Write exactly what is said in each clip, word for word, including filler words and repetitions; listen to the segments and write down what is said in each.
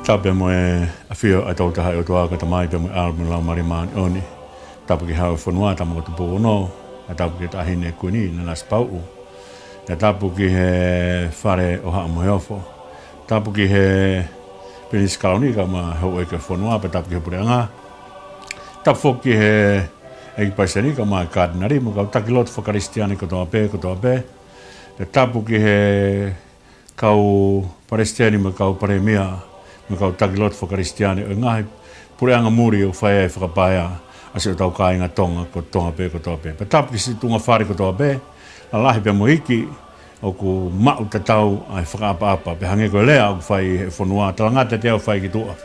Tapu mo e ʻafio ʻa e Tolu Tahaʻi ʻOtua, ko e Tamai pea mo e ʻAlo pea mo e Laumālie Māʻoniʻoni. Tapu ki he Hau ʻo e Fonua, Tama ko Tupou Ono, pea tapu ki he Taʻahine Kuini, Nanasipauʻu. Pea tapu ki he Fale ʻo Haʻa Moheofo. Tapu ki he Pilinisi Kalauni kae ʻumaʻā e houʻeiki ʻo e fonua, pea tapu ki he puleʻanga. Tapu foki ki he ʻEiki Palesiteni kae ʻumaʻā e Katinali, mo e kau taki lotu fakakalisitiane kotoa pē, kotoa pē. Pea tapu ki he kau palesiteni mo e kau palēmia, mo e kau taki lotu fakakalisitiane ʻo e ngaahi puleʻanga muli ʻoku fai ai e fakapaea ʻa siʻotau kāinga Tonga kotoa pē, kotoa pē. Pea tapu ki siʻi tuʻunga fale kotoa pē, lalahi pea mo iiki, ʻoku maʻu tatau ʻa e fakaʻapaʻapa, pea hangē ko e lea ʻoku fai he fonua, talangata te u fai ki tuʻa,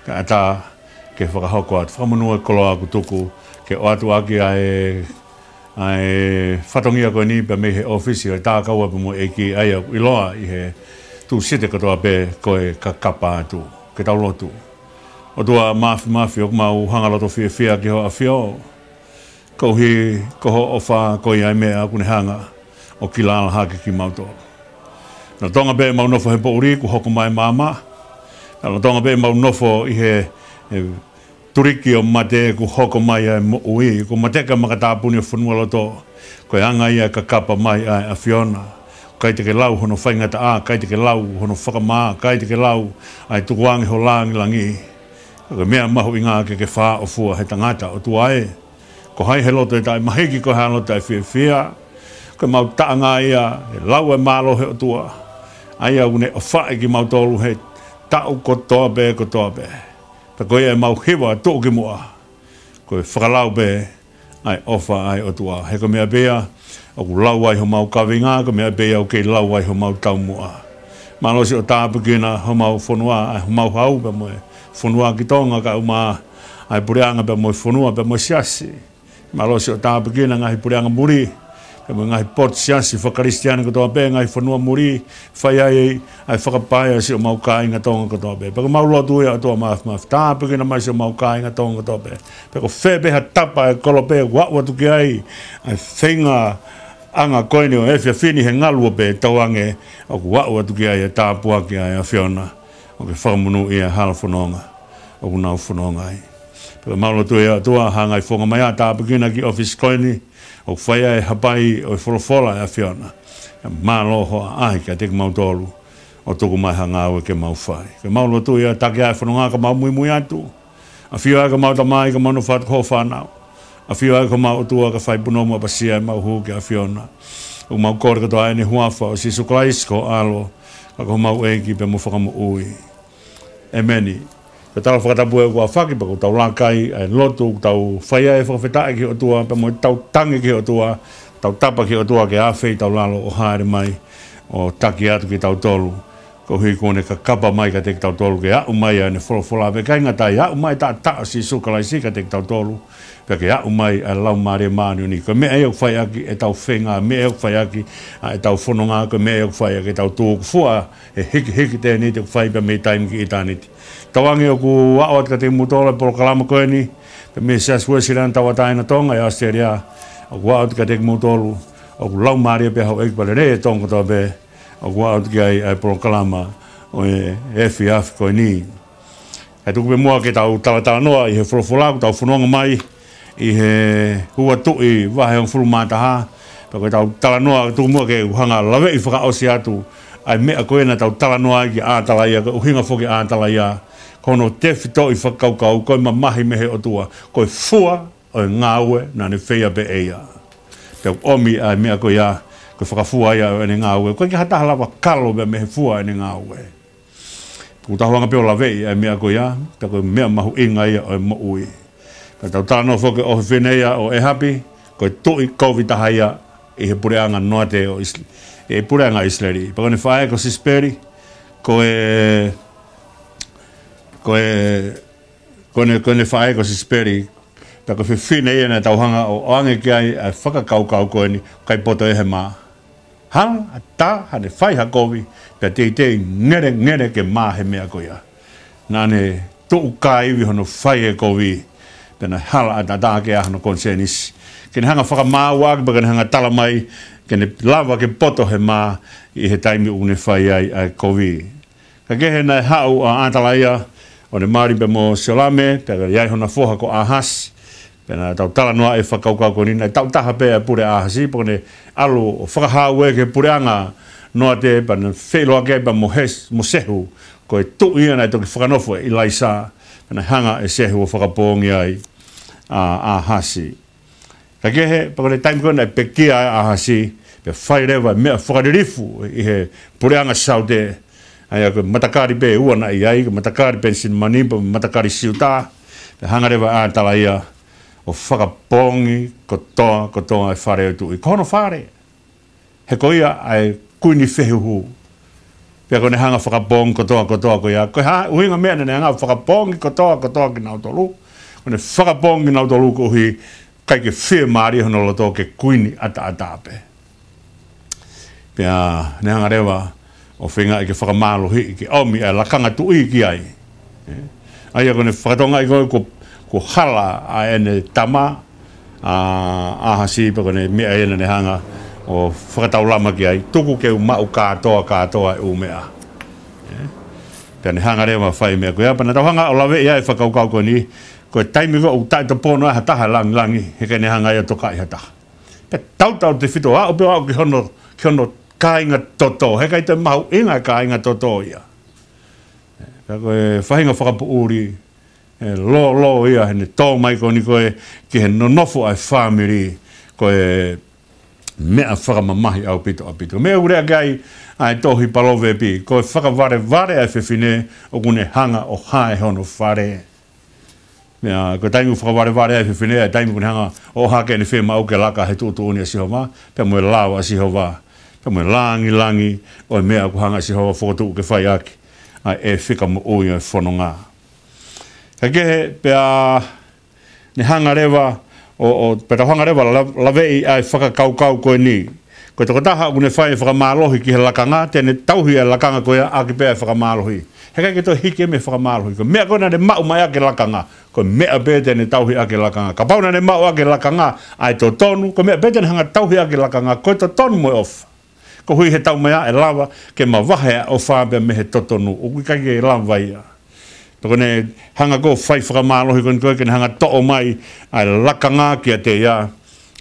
kae ʻatā ke fakahoko atu. Fakamonū e koloa kuo tuku, ke ʻoatu ʻaki ʻa e ʻa e fatongia ko eni pea mei he ʻōfisi ʻo e Takaua pea mo e ʻEiki, ʻa ia ʻoku ʻiloa ʻi he Tūsite kotoa pē ko e kakapa atu. Ke tau lotu. ʻOtua Māfimafi, ʻoku mau hanga loto fiefia ki hoʻo ʻafio, koeʻuhi ko hoʻo ʻofa ko ia e meʻa ʻoku ne hanga ʻo kilala hake kimautolu. Lolotonga pē ʻemau nofo he poʻuli kuo hoko mai e maama. Lolotonga pē ʻemau nofo ʻi he, he tuliki ʻo mate kuo hoko mai ʻa e moʻui, kuo mateka e makatāpuni ʻo e fonualoto. Ko e anga ia e kakapa mai ʻa e ʻAfiona. ʻIkai te ke lau hono faingataʻa, ʻikai te ke lau hono fakamā, ʻikai te ke lau ʻa e tukuange ho langilangi. Ko e meʻa mahuʻinga ke ke fāʻofua he tangata, ʻOtua ē. Ko hai he loto ʻe taʻemahiki, ko hai loto ʻe fiefia. Ko ʻemau taʻanga ia, he lau e mālohi ʻo e ʻOtua. ʻA ia ʻoku ne ʻofaʻi kimautolu he taʻu kotoa pē, kotoa pē. Pea ko ia ʻemau hiva tuʻukimuʻa, ko e fakalau pē ʻa e ʻofa ʻa e ʻOtua. He ko e meʻa pē ia ʻoku lau ai homau kaveinga, ko e meʻa pē ia ʻoku kei lau ai homau taumuʻa. Mālō siʻo tāpuekina homau fonua, ʻa homau hau pea mo e fonua ki Tonga kae ʻumaʻā ʻa e puleʻanga pea mo e fonua pea mo e siasi. Mālō siʻo tāpuekina e ngaahi puleʻanga muli, pea mo e ngaahi potu siasi fakakalisitiane kotoa pē, ngaahi fonua muli, fai ai ʻa e fakapaea ʻa siʻomau kāinga Tonga kotoa pē. Pea ko ʻemau lotu ia, ʻOtua Māfimafi, tāpuekina mai siʻomau kāinga Tonga kotoa pē. Pea ko fē pē ha tapa ʻo e kolope ʻoku aʻu atu ki ai ʻa e feingaʻanga ko eni ʻo e efiafi ni he ngaluope, tauange ʻoku aʻu atu ki ai e tāpuaki ʻa e ʻAfiona. ʻOku ke fakamonūʻia e hala fononga ʻoku nau fononga ai. Pea ko ʻemau lotu ia, ʻOtua, hanga ʻo fofonga mai ā, tāpuekina e kiʻi ʻōfisi ko eni ʻoku fai ai e hapai ʻo e folofola ʻa e ʻAfiona. Pea mālō hoʻo ʻaʻahi kiate kimautolu ʻo tuku mai ha ngāue ke mau fai. Ko ʻemau lotu ia, taki ā e fononga ka mau muimui atu. ʻAfio ā ki homau tamai, ka mau nofo atu ki hoʻo fānau. ʻAfio ā ki homau ʻOtua, ka fai punou mo ʻapasia ʻemau hū ki he ʻAfiona. ʻOku mau kole kotoa ʻi he huafa ʻo Sīsū Kalaisi ko ho ʻAlo, ka ko homau ʻEiki pea mo e Fakamoʻui. ʻĒmeni. Ko e tala fakatapu ē kuo aofaki, pea ʻoku tau laka ai ʻa e lotu, ʻoku tau fai ai e fakafetaʻi ki he ʻOtua, pea mo ʻetau tangi ki he ʻOtua, tau tapa ki he ʻOtua ke ʻafeʻi ʻetau lalo ʻo hāʻele mai ʻo taki atu kiate kitautolu. Koeʻuhi kuo ne kakapa mai kiate kitautolu, ke aʻu mai ʻa ʻene folofola, pea ʻikai ngata ai, aʻu mai e taʻataʻa ʻo Sīsū Kalaisi kiate kitautolu, pea ke aʻu mai ʻa e Laumālie Māʻoniʻoni. Ko e meʻa ia ʻoku fai ʻaki ʻetau feinga, meʻa ia ʻoku fai ʻaki ʻa ʻetau fononga, ko e meʻa ia ʻoku fai ʻaki ʻetau tuʻu, ʻoku fua e hikihiki tēniti ʻoku fai pea mei taimi ki ʻitāniti. Tauange ʻoku aʻu atu kiate kimoutolu e polokalama ko eni, pea mei he Siasi Uēsiliana Tauʻatāina Tonga ʻi ʻAositelēlia, ʻoku aʻu atu kiate kimoutolu, ʻoku laumālie pē houʻeiki pea lelei e Tonga kotoa pē, ʻoku aʻu atu ki ai ʻa e polokalama ʻo e efiafi ko eni. Kae tuku pē muʻa ke tau talatalanoa ʻi he folofola, ʻoku tau fononga mai ʻi he Ua Tuʻi vahe hongofulu mā taha, pea ko ʻetau talanoa, tuku muʻa ke u hanga ʻo laveʻi fakaʻosi atu ʻa e meʻa ko ē naʻa tau talanoa ai ki ʻAtalaia, ko e ʻuhinga foki ʻa ʻAtalaia, ko hono tefitoʻi fakakaukau, ko e mamahi mei he ʻOtua, ko e fua ʻo e ngāue naʻa ne feia pē ʻe ia. Pea ʻomi ʻa e meʻa ko ia, ko e fakafua ia ʻo ʻene ngāue. ʻOku ʻikai ke ha taha lava kalo pē mei he fua ʻene ngāue. ʻOku tau hanga pē ʻo laveʻi ʻa e meʻa ko ia, pea ko e meʻa mahuʻinga ia ʻo e moʻui. Pea tau talanoa foki ki he ʻofefine ia ʻo ʻĒhapi, ko e tuʻi kovi taha ia ʻi he puleʻanga noate ʻo ʻIs-, ʻi he puleʻanga ʻIsileli. Pea ko ʻene faʻē ko Sisipeli, ko e, ko e, ko ʻene, ko ʻene faʻē ko Sisipeli, pea ko e fefine ia naʻa tau hanga ʻo ʻoange ki ai ʻa e fakakaukau ko eni, ʻikai poto ia he mā. Hala ʻatā haʻane fai ha kovi, pea teitei ngelengele ke mā he meʻa ko ia. Naʻa ne tuʻu kāivi hono fai e kovi, pea naʻe hala ʻataʻatā ke ʻā hono konisēnisi. Ke ne hanga ʻo fakamāuʻaki, pea ke ne hanga ʻo tala mai, ke ne lava ke poto he mā ʻi he taimi ʻoku ne fai ai ʻa e kovi. Kae kehe, naʻe haʻu ʻa ʻAtalaia, ʻo ne mali pē mo Siolame, pea ka ʻi ai hona foha ko ʻĀhasi. Pea naʻa tau talanoa e fakakaukau ko eni, naʻe taʻu taha pē ʻa e pule ʻa ʻĀhasi, pea ko ʻene ʻalu ʻo fakahā ʻe ia ki he puleʻanga noate, pea naʻe feʻiloaki ai pea mo Hes-, mo Sehu, ko e tuʻi ia naʻe toki fakanofo ʻe ʻIlaisa, pea naʻe hanga ʻe Sehu ʻo fakapoongi ai ʻa ʻĀhasi. Ka kehe, pea ko e taimi ko ē naʻe pekia ai ʻa ʻĀhasi, pea fai leva e meʻa fakalilifu ʻi he puleʻanga Saute, ʻa ia ko e matakali pē ʻe ua naʻe ʻi ai, ko e matakali Penisilimani, pea mo e matakali Siuta, pea hanga leva ʻe ʻAtalaia ʻo fakapoongi kotoa, kotoa e fale ʻo e tuʻi. Ko hono fale. He ko ia ʻa e kuini fehuhu. Pea ko ʻene hanga fakapoongi kotoa, kotoa ko ia. Ko e hā e ʻuhinga e meʻa naʻa ne hanga fakapoongi kotoa, kotoa kinautolu? Ko ʻene fakapoongi kinautolu koeʻuhi ʻikai ke fiemālie hono loto ke kuini ʻataʻatā pē. Pea ne hanga leva ʻo feingaʻi ke fakamālohiʻi ke ʻomi ʻa e lakanga tuʻi ki ai. ʻE? ʻA ia ko ʻene fakatokangaʻi ko ē kuo, kuo hala ʻa ʻene tama, ʻa ʻĀhasi, pea ko ʻene meʻa ia naʻa ne hanga ʻo fakataulama ki ai, tuku ke u maʻu kātoa, kātoa e ʻū meʻa. ʻE? Pea ne hanga leva ʻo fai e meʻa ko ia, pea naʻa tau hanga ʻo laveʻi ʻa e fakakaukau ko eni, ko e taimi ko ē ʻoku taʻetopono ai ha taha ʻi he langilangi, heʻikai ke ne hanga ia ʻo tokaʻi ha taha. Pea tautautefito ʻo aʻu pē ʻo aʻu ki hono, ki hono kāinga toto, heʻikai toe mahuʻinga e kāinga toto ia. Ka ko e faʻahinga fakapoʻuli, ʻe lōlō ia heʻene tō mai ko eni ko ē ki he nonofo ʻa e fāmili, ko e meʻa fakamamahi ʻaupito, ʻaupito. Meʻa ʻoku lea ki ai ʻa e tohi Palōvepi, ko e fakavalevale ʻa e fefine ʻoku ne hanga ʻo hae hono fale. Meʻa, ko e taimi ʻoku fakavalevale ai e fefine, ʻa e taimi ʻoku ne hanga ʻo ʻohake ʻene fiemaʻu ke laka he tuʻutuʻuni ʻa Sihova, pea mo e lao ʻa Sihova, pea mo e langilangi ʻo e meʻa ʻoku hanga ʻe Sihova ʻo fokotuʻu ke fai ʻaki ʻa e fika moʻui ʻo e fononga. Ka kehe, pea ne hanga leva ʻo, ʻo, pea tau hanga leva ʻo la-, laveʻi ʻa e fakakaukau ko eni. Ko e tokotaha ʻoku ne fai e fakamālohi ki he lakanga, te ne tauhi e lakanga ko ia ʻaki pē ʻa e fakamālohi. Heʻikai ke toe hiki ia mei he fakamālohi. Ko e meʻa ko ē naʻa ne maʻu mai ʻaki e lakanga, ko e meʻa pē te ne tauhi ʻaki e lakanga. Kapau naʻa ne maʻu ʻaki e lakanga ʻa e totonu, ko e meʻa pē te ne hanga ʻo tauhi ʻaki e lakanga, ko e totonu mo e ʻofa. Koeʻuhi he taumaiā ʻe lava ke mavahe ʻa e ʻofa pea mei he totonu, ʻoku ʻikai ke lava ia. Pea ko ʻene hanga ko ē ʻo fai fakamālohi ko eni ko ē ke ne hanga ʻo toʻo mai ʻa e lakanga kiate ia,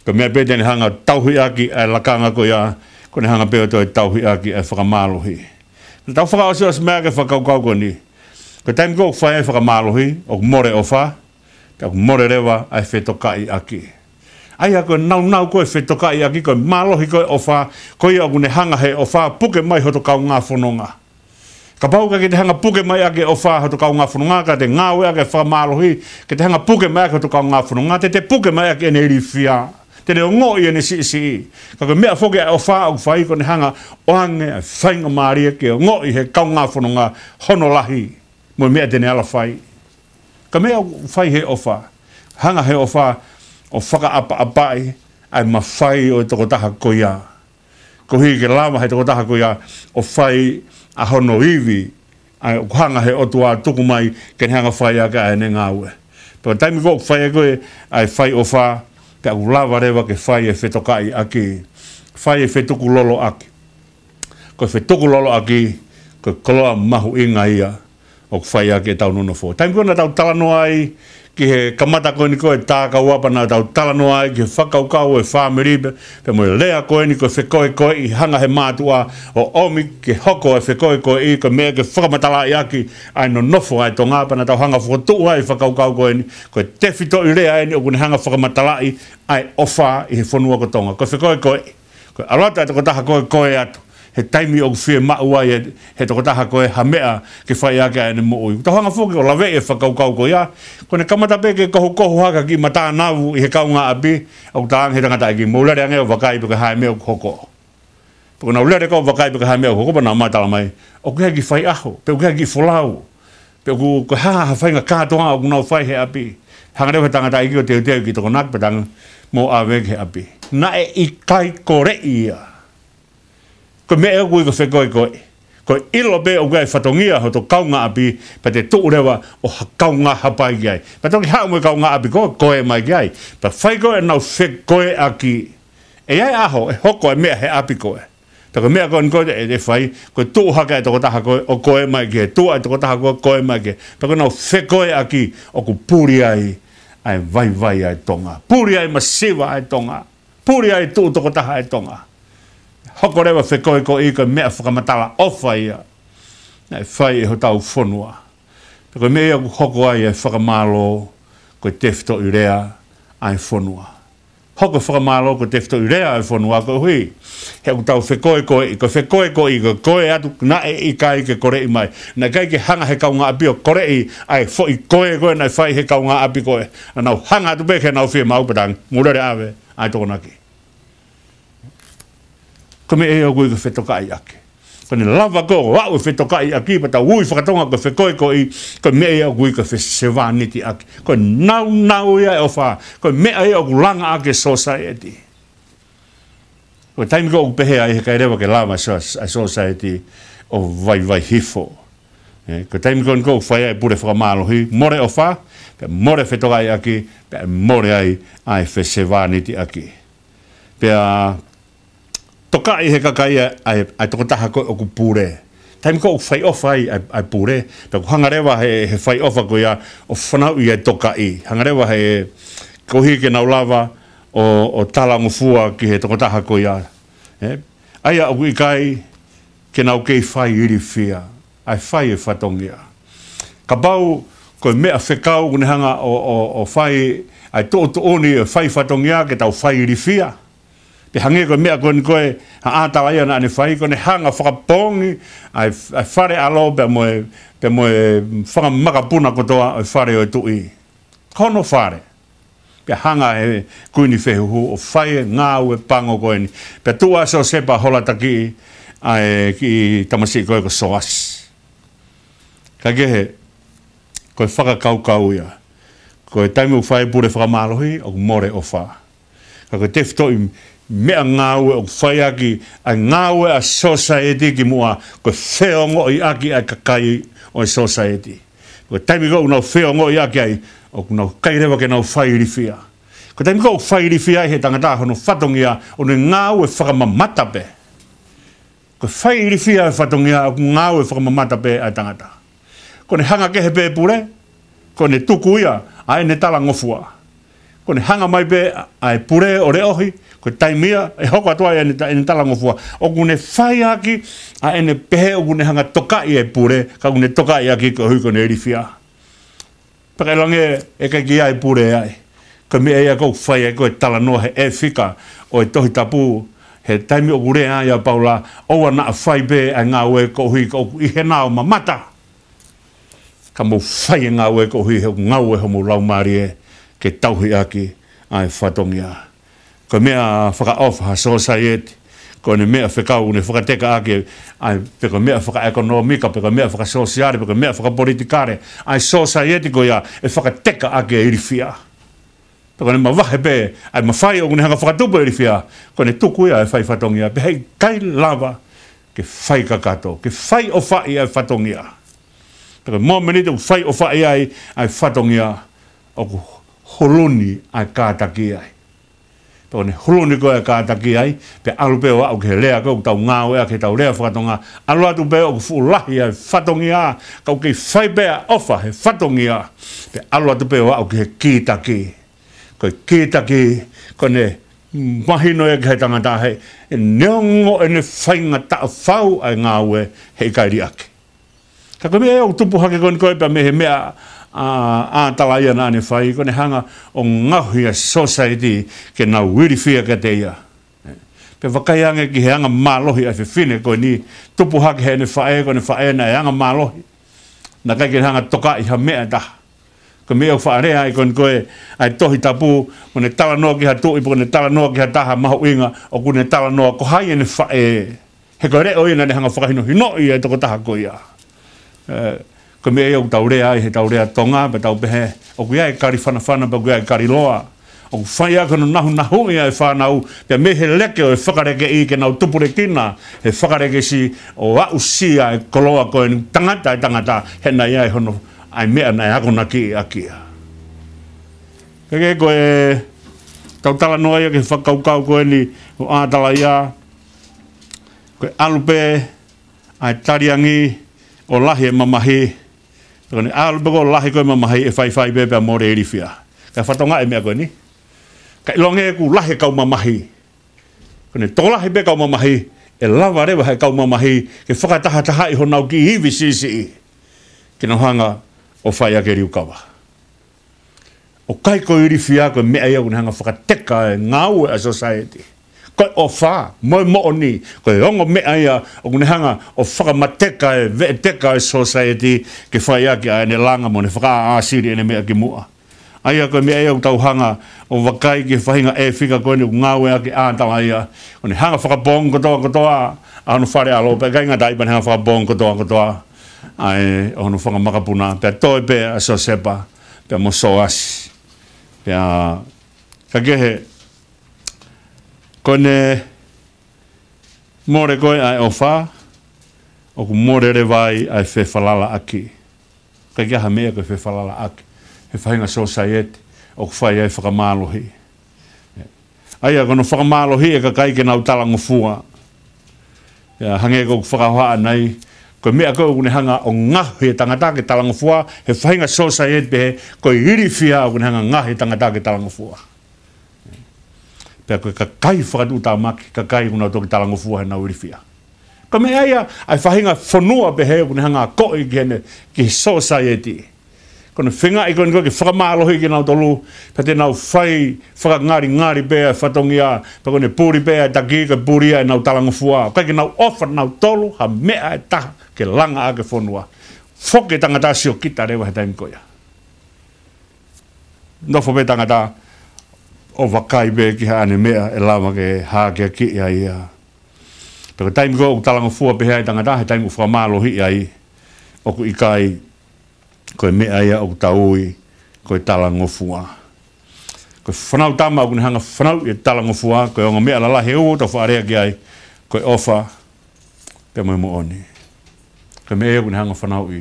ko e meʻa pē te ne hanga ʻo tauhi ʻaki ʻa e lakanga ko ia, ko ʻene hanga pē ʻo toe tauhi ʻaki ʻa e fakamālohi. Naʻa tau fakaʻosiʻosi mai ʻaki e fakakaukau ko eni. Ko e taimi ko ē ʻoku fai ai e fakamālohi, ʻoku mole e ʻofa, pea ʻoku mole leva ʻa e fetokaʻiʻaki. ʻA ia ko e nāunau ko ē e fetokaʻiʻaki, ko e mālohi ko ē e ʻofa, ko ia ʻoku ne hanga he ʻofa ʻo puke mai hoto kaungā fononga. Kapau ʻoku ʻikai ke te hanga ʻo puke mai ʻaki e ʻofa hoto kaungā fononga, ka te ngāueʻaki e fakamālohi ke te hanga ʻo puke mai ʻaki hoto kaungā fononga, te te puke mai ʻaki ʻene ilifia, te ne ongoʻi ʻene siʻisiʻi. Ka ko e meʻa foki ʻa e ʻofa ʻoku fai, ko ʻene hanga ʻo ʻoange ʻa e faingamālie ke ongoʻi ʻe he kaungā fononga hono lahi mo e meʻa te ne ala fai. Ko e meʻa ʻoku fai he ʻofa, hanga he ʻofa ʻo fakaʻapaʻapaʻi ʻa e mafai ʻo e tokotaha ko ia, koeʻuhi ke lava he tokotaha ko ia ʻo fai ʻa hono ivi, ʻa ia ʻoku hanga he ʻOtua ʻo tuku mai ke ne hanga ʻo fai ʻaki ʻa ʻene ngāue. Pea ko e taimi ko ē ʻoku fai ai ko ē ʻa e fai ʻofa, pea ʻoku lava leva ke fai e fetokaʻiʻaki, fai e fetukuloloʻaki. Ko e fetukuloloʻaki, ko e koloa mahuʻinga ia ʻoku fai ʻaki ʻetau nonofo. Taimi ko ē naʻa tau talanoa ai ki he kamata ko eni ko ē e tā kaua, pea naʻa tau talanoa ai ki he fakakaukau ʻo e fāmili pea, pea mo e lea ko eni ko e fekoekoeʻi, hanga he mātuʻa ʻo ʻomi ke hoko e fekoekoeʻi ko e meʻa ke fakamatalaʻi ʻaki ʻa e nonofo ʻa e Tonga, pea naʻa tau hanga ʻo fokotuʻu ai e fakakaukau ko eni, ko e tefitoʻi lea eni ʻoku ne hanga ʻo fakamatalaʻi ʻa e ʻofa ʻi he fonua ko Tonga. Ko e fekoekoeʻi, ko e ʻalu atu ʻa e tokotaha ko ē ʻo koe atu he taimi ʻoku fiemaʻu ai ʻe he tokotaha ko ē ha meʻa ke fai ʻaki ʻa ʻene moʻui. Tau hanga foki ʻo laveʻi e fakakaukau ko ia. Ko ʻene kamata pē ke kohukohu hake ha kiʻi matānavu ʻi he kaungāʻapi, ʻoku talaange ʻe he tangataʻeiki, mou lele ange ʻo vakai pe ko e hā e meʻa ʻoku hoko. Pea ko ʻenau lele ko ē ʻo vakai pe ko e hā e meʻa ʻoku hoko, pea nau matala mai, ʻoku ʻi ai ha kiʻi faiʻaho, pe ʻoku ʻi ai ha kiʻi folau, pe ʻoku, ko e hā ha faʻahinga kātoanga ʻoku nau fai he ʻapi. Hanga leva ʻe he tangataʻeiki ʻo teuteu e kiʻi tokonaki pea talaange, mou ʻave ki he ʻapi. Naʻe ʻikai koleʻi ia. Ko e meʻa ʻoku ui ko e fekoekoeʻi. Ko e ʻilo pē ʻoku ʻi ai e fatongia hoto kaungāʻapi, pea te tuʻu leva ʻo ha kaungā hapai ki ai. Pea toki haʻu mo e kaungāʻapi ko ē ʻo koe mai ki ai. Pea fai ko ē ʻenau fekoeʻaki. ʻE ʻi ai e ʻaho ʻe hoko e meʻa he ʻapi ko ē. Pea ko e meʻa ko eni ko ē ʻe, ʻe fai, ko e tuʻu hake ʻa e tokotaha ko ē, ʻo ko ē mai ki hē, tuʻu ʻa e tokotaha ko ē, ko ē mai ki hē. Pea ko ʻenau fekoeʻaki ʻoku puli ai ʻa e vaivai ʻa e Tonga. Puli ai masiva ʻa e Tonga. Puli ai tuʻu tokotaha ʻa e Tonga. Hoko leva fekoekoʻi ko e meʻa fakamatala ʻofa ia naʻe fai ʻe hotau fonua. Pea ko e meʻa ia ʻoku hoko ai e fakamālō ko e tefitoʻi lea ʻa e fonua. Hoko e fakamālō ko e tefitoʻi lea ʻa e fonua koeʻuhi he ʻoku tau fekoekoʻi, ko e fekoekoʻi, ko e koe atu naʻe ʻikai ke koleʻi mai. Naʻe ʻikai ke hanga he kaungāʻapi ʻo koleʻi ʻa e foʻi koe ko ē naʻe fai he kaungāʻapi ko ē. Naʻa nau hanga atu pē ke nau fiemaʻu pē tangi, mou lele ʻave ʻa e Tokonaki. Ko e meʻa ia ʻoku ui ko e fetokaʻiʻaki. Ko ʻene lava ko ē ʻo aʻu e fetokaʻiʻaki pea tau ui fakatonga ko e fekoekoʻi, ko e meʻa ia ʻoku ui ko e fesevānitiʻaki. Ko e naunau ia ʻo e ʻofa, ko e meʻa ia ʻoku langa ʻaki e sōsaieti. Ko e taimi ko ē ʻoku pehē ai he ʻikai leva ke lava e sō-, e sōsaieti ʻo vaivai hifo. ʻE, ko e taimi ko eni ʻoku fai ai e pule fakamālohi, mole ʻofa, pea mole fetokaʻiʻaki, pea mole ai ʻa e fesevānitiʻaki. Pea tokaʻi he kakai ʻa e, ʻa e, ʻa e tokotaha ko ē ʻoku pule. Taimi ko ē ʻoku fai ʻofa ai ʻa e, ʻa e pule, pea ʻoku hanga leva he, he fai ʻofa ko ia ʻo fanauʻi ʻa e tokaʻi. Hanga leva he koeʻuhi ke nau lava ʻo, ʻo talangofua ki he tokotaha ko ia. ʻE? ʻA ia ʻoku ʻikai ke nau kei fai ilifia ʻa e fai e fatongia. Kapau ko e meʻa fekau ʻoku ne hanga ʻo, ʻo, ʻo fai ʻa e tuʻutuʻuni ʻo e fai fatongia ke tau fai ilifia. Pea hangē ko e meʻa ko eni ko ē ʻa ʻAtalaia naʻa ne fai, ko ʻene hanga fakapoongi ʻa e, ʻa e fale ʻalo pea mo e, pea mo e fanga makapuna kotoa ʻo e fale ʻo e tuʻi. Ko hono fale. Pea hanga he kuini fehuhu ʻo fai e ngāue pango ko eni. Pea tuʻu ʻa Siosefa holatakiʻi ʻa e kiʻi tamasiʻi ko ē ko Soasi. Ka kehe, ko e fakakaukau ia. Ko e taimi ʻoku fai pule fakamālohi, ʻoku mole ʻofa. Ka ko e tefitoʻi meʻangāue ʻoku fai ʻaki ʻa e ngāue ʻa e sōsaieti kimuʻa, ko e feongoʻiʻaki ʻa e kakai ʻo e sōsaieti. Ko e taimi ko ē ʻoku nau feongoʻiʻaki ai, ʻoku nau ʻikai leva ke nau fai ilifia. Ko e taimi ko ē ʻoku fai ilifia ai he tangata hono fatongia, ʻoku ne ngāue fakamamata pē. Ko e fai ilifia e fatongia ʻoku ngāue fakamamata pē ʻa e tangata. Ko ʻene hanga kehe pē pule, ko ʻene tuku ia ʻa ʻene talangofua. Ko ʻene hanga mai pē ʻa e pule ʻo leʻohi, ko e taimi ia ʻe hoko atu ai ʻene ta-, ʻene talangofua. ʻOku ne fai ʻaki ʻa ʻene pehē ʻoku ne hanga tokaʻi e pule, ka ʻoku ne tokaʻi ʻaki koeʻuhi ko ʻene ilifia. Pea ka ʻe lange ʻe ʻikai ke ʻi ai pule ai. Ko e meʻa ia ʻoku fai ai ko e talanoa he ʻefika ʻo e Tohi Tapu, he taimi ʻoku lea ai ʻa Paula, ʻoua naʻa fai pē ʻa e ngāue koeʻuhi ko ʻoku ʻi hena ʻo mamata. Ka mou fai e ngāue koeʻuhi he ʻoku ngāue homou laumālie ke tauhi ʻaki ʻa e fatongia. Ko e meʻa fakaʻofa ha sōsaieti, ko ʻene meʻa fekau ʻoku ne fakateka ʻaki ʻa e, pe ko e meʻa fakaʻekonōmika, pe ko e meʻa fakasōsiale, pe ko e meʻa fakapolitikale, ʻa e sōsaieti ko ia ʻe fakateka ʻaki e ilifia. Pe ko ʻene mavahe pē ʻa e mafai ʻoku ne hanga fakatupu e ilifia, ko ʻene tuku ia ʻa e fai fatongia, pea heʻikai lava ke fai kakato, ke fai ʻofaʻi ʻa e fatongia. Pe ko e mōmeniti ʻoku fai ʻofaʻi ai ʻa e fatongia, ʻoku huluni ʻa e kātaki ai. Pea ʻoku ne huluni ko ē ʻa e kātaki ai, pea ʻalu pē ʻo aʻu ki he lea ko ē ʻoku tau ngāueʻaki he tau lea fakatonga, ʻalu atu pē ʻoku fuʻu lahi ʻa e fatongia, ka ʻoku kei fai pē ʻa e ʻofa he fatongia, pea ʻalu atu pē ʻo aʻu ki he kītaki. Ko e kītaki, ko ʻene mahino ia ki he tangata he, ʻe neongo ʻene faingataʻa fau ʻa e ngāue heʻikai liʻaki. Ka ko e meʻa ʻoku tupu hake ko eni ko ē pea mei he meʻa ʻa, ʻa ʻAtalaia naʻa ne fai, ko ʻene hanga ʻo ngaohi ʻa e sōsaieti ke nau ilifia kiate ia. Pea vakai ange ki he anga mālohi ʻa e fefine ko eni, tupu hake heʻene faʻē, ko ʻene faʻē naʻe anga mālohi. Naʻe ʻikai ke ne hanga tokaʻi ha meʻa ʻe taha. Ko e meʻa ʻoku faʻa lea ai ko eni ko ē ʻa e Tohi Tapu, ʻoku ne talanoa ki ha tuʻi, pe ʻoku ne talanoa ki ha taha mahuʻinga, ʻoku ne talanoa ko hai ʻene faʻē. He ko e leʻo ia naʻa ne hanga fakahinohinoʻi ʻa e tokotaha ko ia. ʻE, ko e meʻa ia ʻoku tau lea ai he tau lea Tonga, pea tau pehē, ʻoku ʻi ai e kali fanafana, pea ʻoku ʻi ai e kali loa. ʻOku fai ʻaki hono nahunahuʻi ʻa e fānau, pea mei he leke ʻo e fakalekeʻi ke nau tupulekina he fakalekesi ʻo aʻusia e koloa ko eni tangata ʻe tangata, he naʻe ʻi ai hono ʻai meʻa naʻe akonakiʻi ʻaki ia. Ka ke ko e tau talanoa ia ki he fakakaukau ko eni ʻo ʻAtalaia, Ko e ʻalu pē ʻa e taliangi ʻo lahi e mamahi. Ko ʻene ʻalu pē ko e lahi ko ē mamahi ʻe faifai pē pea mole ilifia. Ka fatongia e meʻa ko eni. Ka ʻilonga ʻoku lahi e kau mamahi. Ko ʻene tokolahi pē kau mamahi, ʻe lava leva he kau mamahi ke fakatahatahaʻi honau kiʻi ivi siʻisiʻi. Ke nau hanga ʻo fai ʻaki e liukava. ʻOku ʻikai ko e ilifia ko e meʻa ia ʻoku ne hanga fakateka e ngāue ʻa e society. Ko e ʻofa, mo e moʻoni, ko e ongo meʻa ia ʻoku ne hanga ʻo fakamateka e veʻeteka e society ke fai ʻaki ʻa ʻene langa mo ʻene fakaʻāsili ʻene meʻa ki muʻa. ʻA ia ko e meʻa ia ʻoku tau hanga ʻo vakai ki he faʻahinga ʻefika ko eni ʻoku ngāueʻaki ʻa Atalaia. ʻOku ne hanga fakapoongi kotoa kotoa ʻa hono fale ʻalo, pea ʻikai ngata ai pea ne hanga fakapoongi kotoa kotoa ʻa e ʻo hono fanga makapuna, pea toe pē ʻa Siosepa, pea mo Soasi. Pea ka kehe, ko ʻene mole ko ē ʻa e ʻofa, ʻoku mole leva ai ʻa e fefalalaʻaki. ʻIkai ke ʻi ai ha meʻa ko e fefalalaʻaki he faʻahinga society ʻoku fai ai e fakamālohi. ʻA ia ko hono fakamālohi e kakai ke nau talangofua. Ia hangē ko ʻeku fakahohaʻa ʻanai, ko e meʻa ko ē ʻoku ne hanga ʻo ngaohi e tangata ke talangofua he faʻahinga society pehē, ko e ilifia ʻoku ne hanga ngaohi e tangata ke talangofua. Pea ko e kakai fakatuʻutāmaki, kakai ʻoku nau toki talangofua heʻenau ilifia. Ko e meʻa ia ʻa e faʻahinga fonua pehē ʻoku ne hanga ʻo akoʻi ki heʻene, ki he society. Ko ʻene feingaʻi ko eni ko ē ke fakamālohiʻi kinautolu, pea te nau fai fakangalingali pē ʻa e fatongia, pea ko ʻene puli pē ʻa e taki, kae puli ʻa ʻenau talangofua. ʻIkai ke nau ʻofa nautolu ha meʻa ʻe taha ke langa ʻaki e fonua. Foki e tangata siokita leva he taimi ko ia. Nofo pē tangata ʻo vakai pē ki haʻane meʻa ʻe lava ke hākeakiʻi ai ia. Pea ko e taimi ko ē ʻoku talangofua pehē ai e tangata, he taimi ʻoku fakamālohiʻi ai, ʻoku ʻikai ko e meʻa ia ʻoku tau ui ko e talangofua. Ko e fānautama ʻoku ne hanga ʻo fānauʻi e talangofua, ko e ongo meʻa lalahi ʻe ua ʻoku tau faʻa lea ki ai, ko e ʻofa, pea mo e moʻoni. Ko e meʻa ia ʻoku ne hanga ʻo fānauʻi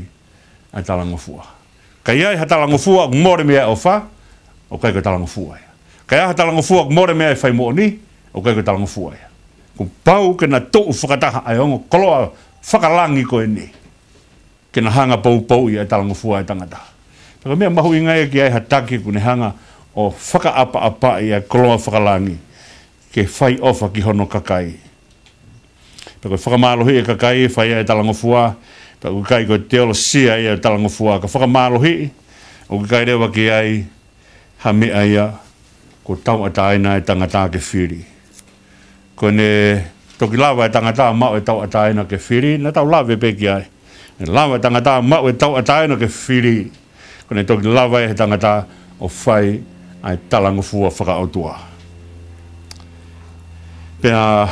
ʻa e talangofua. Ka ʻi ai ha talangofua ʻoku mole mei ai e ʻofa, ʻoku ʻikai ko e talangofua ia. Ka ʻi ai ha talangofua ʻoku mole mei ai e fai moʻoni, ʻoku ʻikai ko e talangofua ia. Kuo pau ke na tuʻu fakataha ʻa e ongo koloa fakalangi ko eni, ke na hanga ʻo poupouʻi ʻa e talangofua ʻa e tangata. Pea ko e meʻa mahuʻinga ia ke ʻi ai ha taki ʻoku ne hanga ʻo fakaʻapaʻapaʻi ʻa e koloa fakalangi, ke fai ʻofa ki hono kakai. Pea ko e fakamālohiʻi e kakai ʻe fai ai e talangofua, pea ʻoku ʻikai ko e teolosia ia e talangofua, ka fakamālohiʻi, ʻoku ʻikai leva ke ʻi ai ha meʻa ia kuo tauʻatāina e tangata ke fili. Ko ʻene toki lava e tangata ʻo maʻu e tauʻatāina ke fili, naʻa tau lave pē ki ai. ʻE lava e tangata ʻo maʻu e tauʻatāina ke fili, ko ʻene toki lava ʻe he tangata ʻo fai ʻa e talangofua fakaʻotua. Pea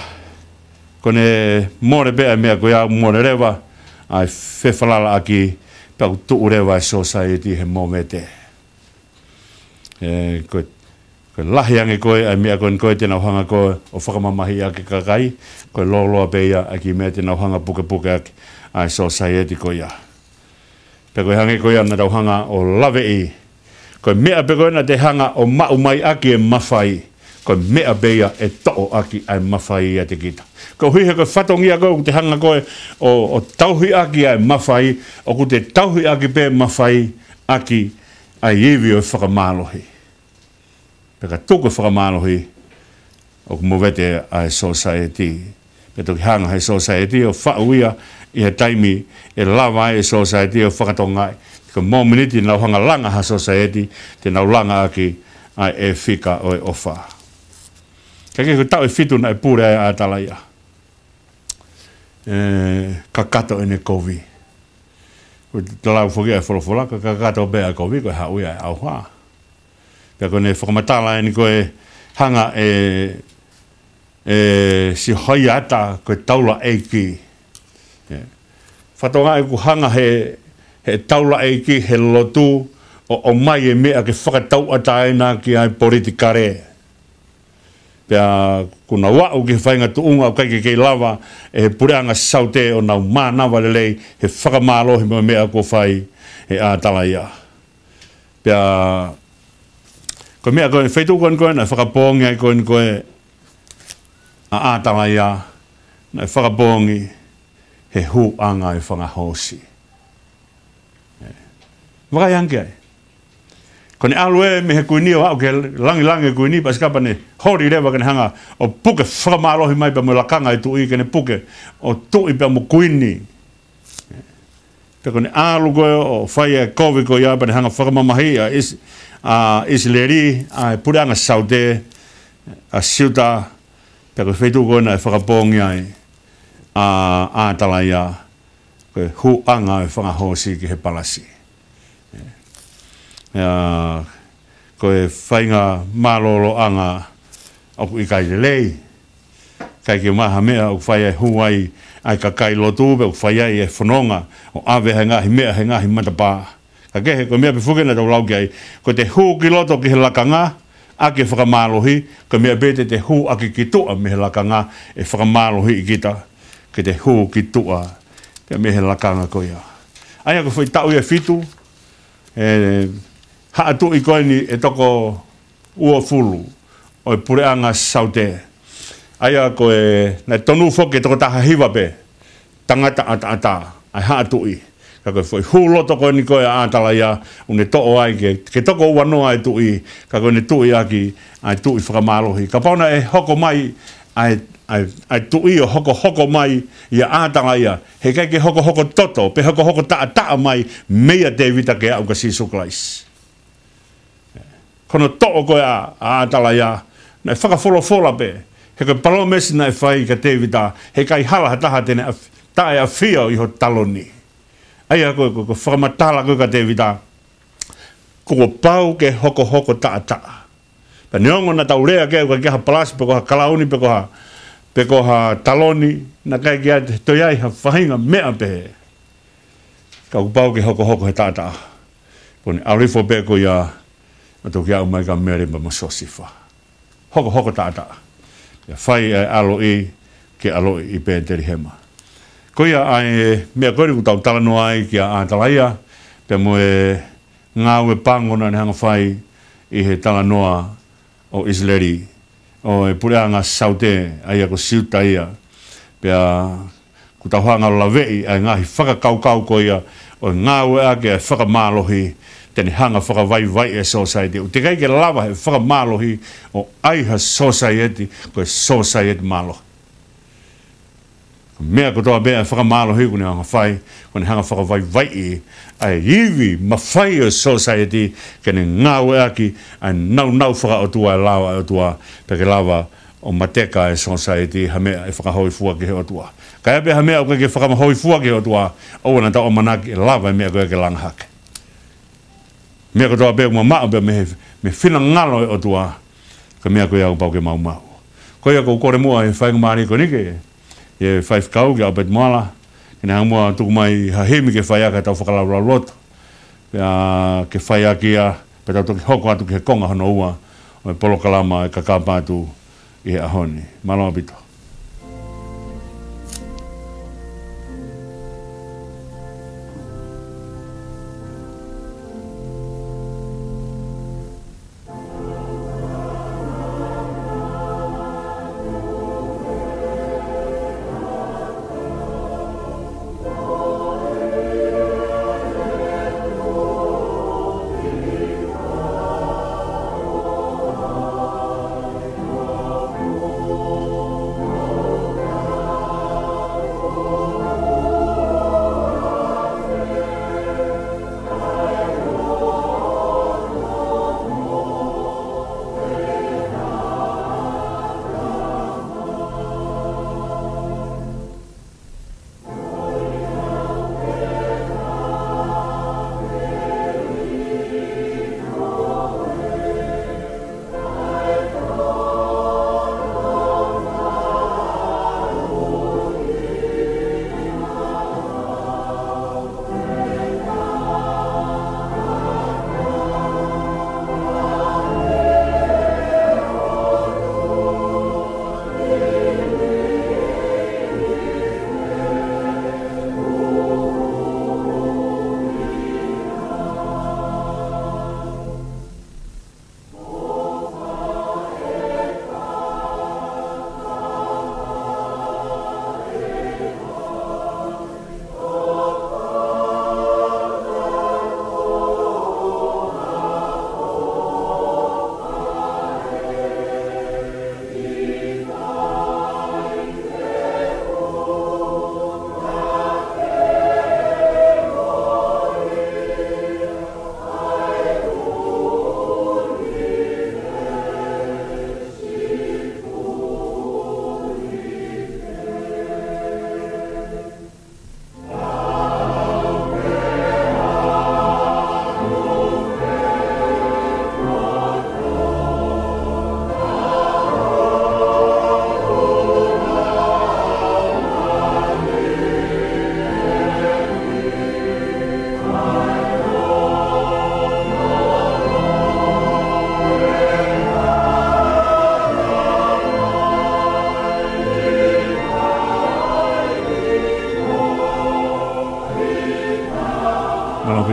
ko ʻene mole pē ʻa e meʻa ko ia, mole leva ʻa e fefalalaʻaki, pea ʻoku tuʻu leva e society he movete. ʻE, ko e, ko e lahi ange ko ē ʻa e meʻa ko eni ko ē te nau hanga ko ē ʻo fakamamahiʻi ʻaki e kakai, ko e lōloa pē ia ʻa e kiʻi meʻa te nau hanga ʻo pukepuke ʻaki ʻa e society ko ia. Pea ko e hangē ko ia naʻa tau hanga ʻo laveʻi, ko e meʻa pē ko ē naʻa te hanga ʻo maʻu mai ʻaki e mafai, ko e meʻa pē ia ʻe toʻo ʻaki ʻa e mafai ʻiate kita. Koeʻuhi he ko e fatongia ko ē ʻoku te hanga ko ē ʻo, ʻo tauhi ʻaki ʻa e mafai, ʻoku te tauhi ʻaki pē mafai ʻaki ʻa e ivi ʻo e fakamālohi. Pea ka tuku e fakamālohi, ʻoku movete ʻa e society. Pea toki hanga he society ʻo faʻu ia ʻi he taimi ʻe lava ai e society ʻo fakatokangaʻi. Ko e mōmeniti nau hanga langa ha society, te nau langa ʻaki ʻa e fika ʻo e ʻofa. Ka ko e taʻu ʻe fitu naʻe pule ai ʻa Atalaia. ʻE, kakato ʻene kovi. Ko e talamai foki ʻe he folofola, ka kakato pē ʻa e kovi, ko e haʻu ia ʻa e ʻauha. Pea ko ʻene fakamatala eni ko e hanga ʻe, ʻe Sihoiata ko e taulaʻeiki. ʻE. Fatongia ʻoku hanga he, he taulaʻeiki, he lotu, ʻo, ʻomai e meʻa ke fakatauʻatāina ki ai politikale. Pea kuo nau aʻu ki he faʻahinga tuʻunga ʻoku ʻikai ke kei lava ʻe he puleʻanga Saute ʻo nau mānava lelei he fakamālohi mo e meʻa kuo fai ʻe Atalaia. Pea ko e meʻa ko ē, feituʻu ko eni ko ē naʻe fakapoongi ai ko eni ko ē ʻa Atalaia, naʻe fakapoongi he hūʻanga e fanga hoosi. Vakai ange ai. Ko ʻene ʻalu ē mei he kuini ʻo aʻu ki he langilangi e kuini, pea sika pea ne holi leva ke ne hanga ʻo puke fakamālohi mai pea mo e lakanga e tuʻi, ke ne puke ʻo tuʻi pea mo kuini. Pea ko ʻene ʻalu ko ē ʻo fai e kovi ko ia pea ne hanga fakamamahiʻi ʻa ʻIsi-, ʻa ʻIsileli, ʻa e puleʻanga Saute, ʻa Siuta, pea ko e feituʻu ko ē naʻe fakapoongi ai ʻa ʻAtalaia, ko e hūʻanga e fanga hoosi ki he palasi. ʻIa, ko e faingamālōlōʻanga ʻoku ʻikai lelei. ʻIkai ke maha meʻa ʻoku fai ai, hū ai ʻa e kakai lotu, pe ʻoku fai ai e fononga ʻo ʻave he ngaahi meʻa he ngaahi matapā. Ka kehe, ko e meʻa pē foki naʻa tau lau ki ai, ko ʻete hū ki loto ki he lakanga ʻaki e fakamālohi, ko e meʻa pē te te hū ʻaki ki tuʻa mei he lakanga ʻe fakamālohiʻi kita, ke te hū ki tuʻa pea mei he lakanga ko ia. ʻA ia ko e foʻi taʻu ia ʻe fitu, e haʻa tuʻi ko eni ʻe toko uofulu ʻo e puleʻanga Saute. ʻA ia ko e, naʻe tonu foki ke toko taha hiva pē tangata ʻataʻatā ʻa e haʻa tuʻi. Ka ko e foʻi hū loto ko eni ko ē ʻa ʻAtalaia, ʻoku ne toʻo ai ke, ke toko uanoa e tuʻi, ka ko ʻene tuʻi ʻaki ʻa e tuʻi fakamālohi. Kapau naʻe hoko mai ʻa e, ʻa e, ʻa e tuʻi ʻo hokohoko mai ʻia ʻAtalaia, heʻikai ke hokohoko toto, pe hokohoko taʻataʻa mai meia Tēvita ke aʻu kia Sīsū Kalaisi. Ko hono toʻo ko ē ʻa, ʻa ʻAtalaia, naʻe fakafolofola pē, he ko e palōmesi naʻe fai kia Tēvita, heʻikai hala ha taha te ne ʻaf-, taʻeʻafio ʻi ho taloni. ʻA ia ko e, ko e, ko e fakamatala ko ē kia Tēvita, kuo pau ke hokohoko taʻataʻa. Pea neongo naʻa tau lea ki ai ʻoku ʻikai ha palasi, pe ko ha kalauni, pe ko ha, pe ko ha taloni, naʻe ʻikai ke toe ʻi ai ha faʻahinga meʻa pehē. Ka kuo pau ke hokohoko he taʻataʻa. Ko ʻene ʻalu hifo pē ko ia, ʻo toki aʻu mai kia Mele pea mo Siosefa. Hokohoko taʻataʻa. Pea fai e ʻaloʻi ke ʻaloʻi ʻi Pētelihema. Ko ia ʻa e meʻa ko eni ʻoku tau talanoa ai kia ʻAtalaia, pea mo e ngāue pango naʻa ne hanga fai ʻi he talanoa ʻo ʻIsileli, ʻo e puleʻanga Saute, ʻa ia ko Siuta ia. Pea ʻoku tau hanga ʻo laveʻi ʻa e ngaahi fakakaukau ko ia ʻo e ngāueʻaki e fakamālohi, te ne hanga fakavaivaiʻi e sōsaieti. ʻOku teʻeki ai ke lava he fakamālohi ʻo ʻai ha sōsaieti ko e sōsaieti mālohi. Meʻa kotoa pē ʻa e fakamālohi ʻoku ne hanga fai, ʻoku ne hanga fakavaivaiʻi ʻa e ivi mafai ʻo e sōsaieti, ke ne ngāueʻaki ʻa e nāunau fakaʻotua e lao ʻa e ʻOtua, pea ke lava ʻo mateka e sōsaieti ha meʻa ʻe fakahōifua ki he ʻOtua. Ka ʻi ai pē ha meʻa ʻoku ʻikai ke fakahōifua ki he ʻOtua, ʻoua naʻa tau ʻamanaki ʻe lava e meʻa ko ia ke langa hake. Meʻa kotoa pē ʻoku mamaʻo pē mei he, mei he finangalo e ʻOtua, ko e meʻa ko ia ʻoku pau ke maumau. Ko ia ʻoku ou kole muʻa he faingamālie ko eni ki he faifekau, kia ʻAupeti Moala, ke ne hanga muʻa ʻo tuku mai ha himi ke fai ʻaki ʻetau fakalaulauloto. Pea ke fai ʻaki ia, pea tau toki hoko atu ki he konga hono ua ʻo e polokalama ʻe kakapa atu ʻi he ʻaho ni. Mālō ʻaupito.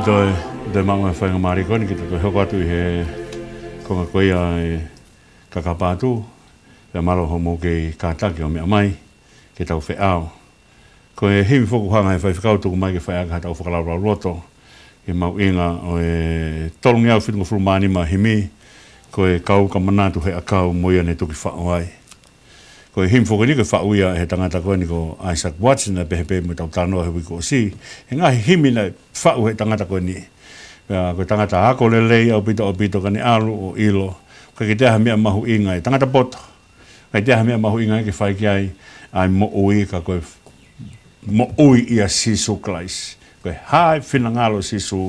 Toe, toe maʻu e faingamālie ko eni ke tau toe hoko atu ʻi he konga ko ia e kakapa atu, pea mālō hoʻomou kei kātaki ʻo meʻa mai ke tau feʻao. Ko e himi foki ʻoku hanga he faifekau tuku mai ke fai ʻaki haʻatau fakalaulauloto, ʻi he mahuʻinga ʻo e tolungeau fitungofulu mā nima himi, ko e Kau ka manatu he ʻakau mo ia ne tuki faʻo ai. Ko e himi foki eni ko e faʻu ia he tangata ko eni ko Isaac Watts, naʻe pehē pē mo ʻetau talanoa he uike kuo ʻosi. He ngaahi himi naʻe faʻu he tangata ko eni. Pea ko e tangata ako lelei ʻaupito ʻaupito ka ne ʻalu ʻo ʻilo, ʻoku ʻikai ke toe ʻi ai ha meʻa mahuʻinga e tangata poto. ʻIkai toe ʻi ai ha meʻa mahuʻinga ke fai ki ai ʻa e moʻui ka ko e moʻui ʻia Sīsū Kalaisi. Ko e hā e finangalo ʻo Sīsū,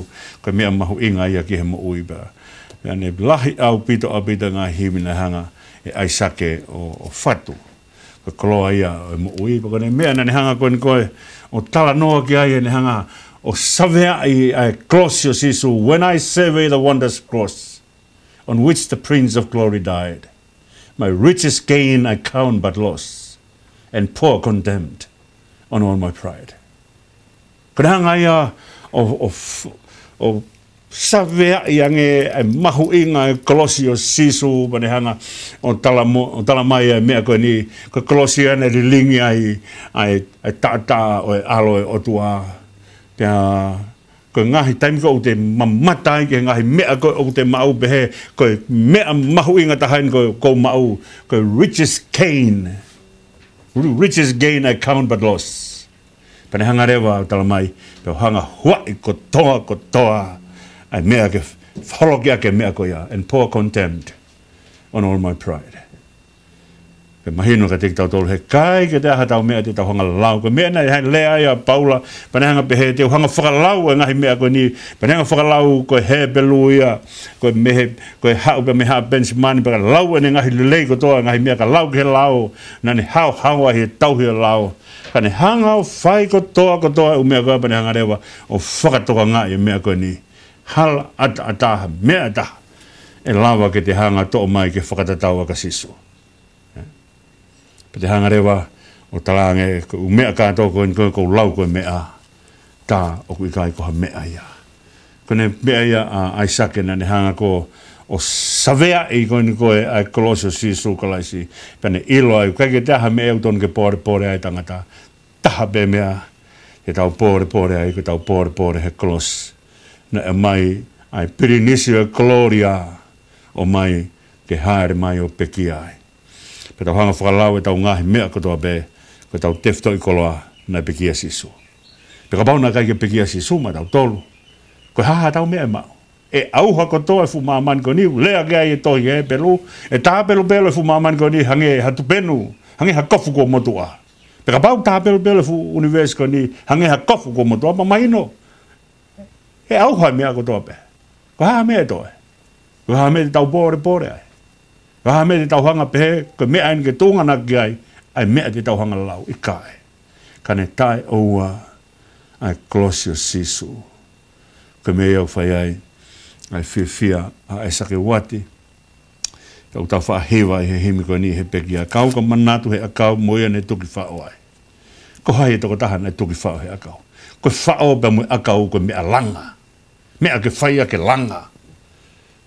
ko e meʻa mahuʻinga ia ki he moʻui pea. Pea ne lahi ʻaupito ʻaupito e ngaahi himi naʻe hanga ʻe ʻAisake ʻo, ʻo fatu. Ko e koloa ia ʻo e moʻui, pea ko e meʻa naʻa ne hanga ko eni ko ē ʻo talanoa ki ai, ʻene hanga ʻo saveaʻi ʻa e kolosi ʻo Sīsū. When I survey the wondrous cross on which the Prince of Glory died, my richest gain I count but loss, and poor contempt on all my pride. Ko ʻene hanga ia ʻo, ʻo f-, ʻo saveaʻi ange e mahuʻinga e kolosi ʻo Sīsū, pea ne hanga ʻo tala mo-, ʻo tala mai e meʻa ko eni, ko e kolosi ia naʻe lilingi ai ʻa e, ʻa e taʻataʻa ʻo e ʻAlo ʻo e ʻOtua. Pea ko e ngaahi taimi ko ē ʻoku te mamata ai ki he ngaahi meʻa ko ē ʻoku te maʻu, pehē, ko e meʻa mahuʻinga taha eni ko ē ʻoku ou maʻu, ko e richest gain. Richest gain I count but loss. Pea ne hanga leva ʻo tala mai, pea u hanga huaʻi kotoa kotoa ʻa e meʻa ke holoki ʻaki e meʻa ko ia, and pour contempt on all my pride. Pea mahino kiate kitautolu he ʻikai ke toe ʻi ai haʻatau meʻa te tau hanga lau. Ko e meʻa naʻe lea ai ʻa Paula, pea ne hanga pehē te u hanga fakalau e ngaahi meʻa ko eni, pea ne hanga fakalau ko e Hepelū ia, ko e mei he, ko e haʻu pē mei Haʻa Penisimani, pea ka lau ʻene ngaahi lelei kotoa, ngaahi meʻa ka lau ki he lao, naʻa ne haohaoa ʻi he tauhi e lao. Ka ne hanga ʻo fai kotoa kotoa e ʻū meʻa ko ia pea ne hanga leva ʻo fakatokangaʻi e meʻa ko eni. Hala ʻataʻatā ha meʻa ʻe taha ʻe lava ke te hanga ʻo toʻo mai ke fakatatau ʻaki ʻa Sīsū. Pea te hanga leva ʻo talaange ko e ʻū meʻa kātoa ko eni ko ē ʻoku ou lau ko e meʻa tā, ʻoku ʻikai ko ha meʻa ia. Ko ʻene meʻa ia ʻa ʻAisake naʻa ne hanga ko ē ʻo saveaʻi ko eni ko ē ʻa e kolosi ʻo Sīsū Kalaisi. Pea ne ʻilo ai, ʻoku ʻikai ke toe ʻi ai ha meʻa ʻoku totonu ke pōlepole ai e tangata. Taha pē meʻa ke tau pōlepole ai, ko ʻetau pōlepole he kolosi. Naʻe ʻomai ʻa e pilinisi ʻo e kolōlia, ʻomai ke haere mai ʻo pekia ai. Pea tau hanga fakalau ʻetau ngaahi meʻa kotoa pē, ko ʻetau tefitoʻi koloa naʻe pekia Sīsū. Pea kapau naʻe ʻikai ke pekia Sīsū maʻatautolu, ko e hā haʻatau meʻa ʻe maʻu? ʻE ʻauha kotoa e fuʻu māmani ko eni, lea ki ai e tohi Hepelū, ʻe tāpelupelu e fuʻu māmani ko eni hangē ha tupenu, hangē ha kofu kuo motuʻa. Pea kapau tāpelupelu e fuʻu ʻunivēsi ko eni hangē ha kofu kuo motuʻa, pea mahino ʻe ʻauha e meʻa kotoa pē. Ko e hā e meʻa ʻe toe? Ko e hā e meʻa te tau pōlepole ai? Ko e hā e meʻa te tau hanga pehē, ko e meʻa eni ke tuʻunga ʻaki ai ʻa e meʻa te tau hanga lau? ʻIkai. Ka ne taʻeʻoua ʻa e kolosi ʻo Sīsū. Ko e meʻa ia ʻoku fai ai ʻa e fiefia ʻa ʻAisake Uati. Pea ʻoku tau faʻa hiva ʻi he himi ko eni he pekia, Kau ka manatu he ʻakau mo ia ne tuki faʻo ai. Ko hai e tokotaha naʻe tuki faʻo he ʻakau? Ko e faʻo pea mo e ʻakau ko e meʻa langa. Meʻa ke fai ʻaki e langa.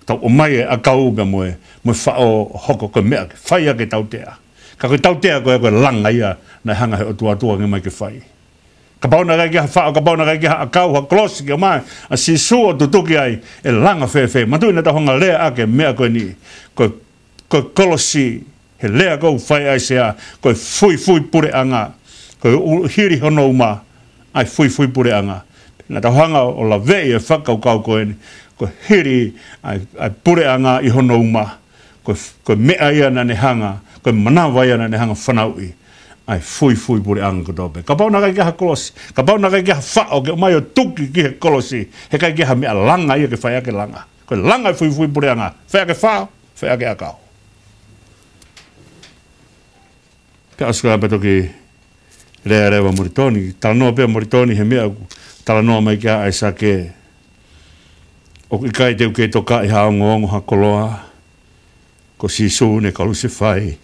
Tau ʻomai e ʻakau pea mo e, mo e faʻo ʻo hoko ko e meʻa ke fai ʻaki e tautea. Ka ko e tautea ko ē ko e langa ia naʻe hanga he ʻOtua ʻo tuku ange mai ke fai. Kapau naʻe ʻikai ke ʻi ai ha faʻo, kapau naʻe ʻikai ke ʻi ai ha ʻakau, ha kolosi ke ʻomai ʻa Sīsū ʻo tutuki ai, ʻe langa fēfē? Manatuʻi naʻa tau hanga lea ʻaki e meʻa ko eni. Ko e, ko e kolosi, he lea ko ē ʻoku fai ʻe ʻAisea, ko e fuifui puleʻanga, ko e ʻu-, hili hono uma ʻa e fuifui puleʻanga. Naʻa tau hanga ʻo laveʻi e fakakaukau ko eni, ko e hili ʻa e, ʻa e puleʻanga ʻi hono uma, ko e f-, ko e meʻa ia naʻa ne hanga, ko e manava ia naʻa ne hanga fanauʻi ʻa e fuifui puleʻanga kotoa pē. Kapau naʻe ʻikai ke ʻi ai ha kolosi, kapau naʻe ʻikai ke ʻi ai ha faʻo ke ʻomai ʻo tuki ki he kolosi, he ʻikai ke ʻi ai ha meʻa langa ia ke fai ʻaki e langa. Ko e langa e fuifui puleʻanga, fai ʻaki e faʻo, fai ʻaki e ʻakau. Pea ʻosi ko ia pea toki lea leva Molitoni, talanoa pē Molitoni he meʻa ʻoku talanoa mai ki ai ʻa ʻAisake. ʻOku ʻikai te u kei tokaʻi ha ongoongo, ha koloa, ko Sīsū ne kalusefai,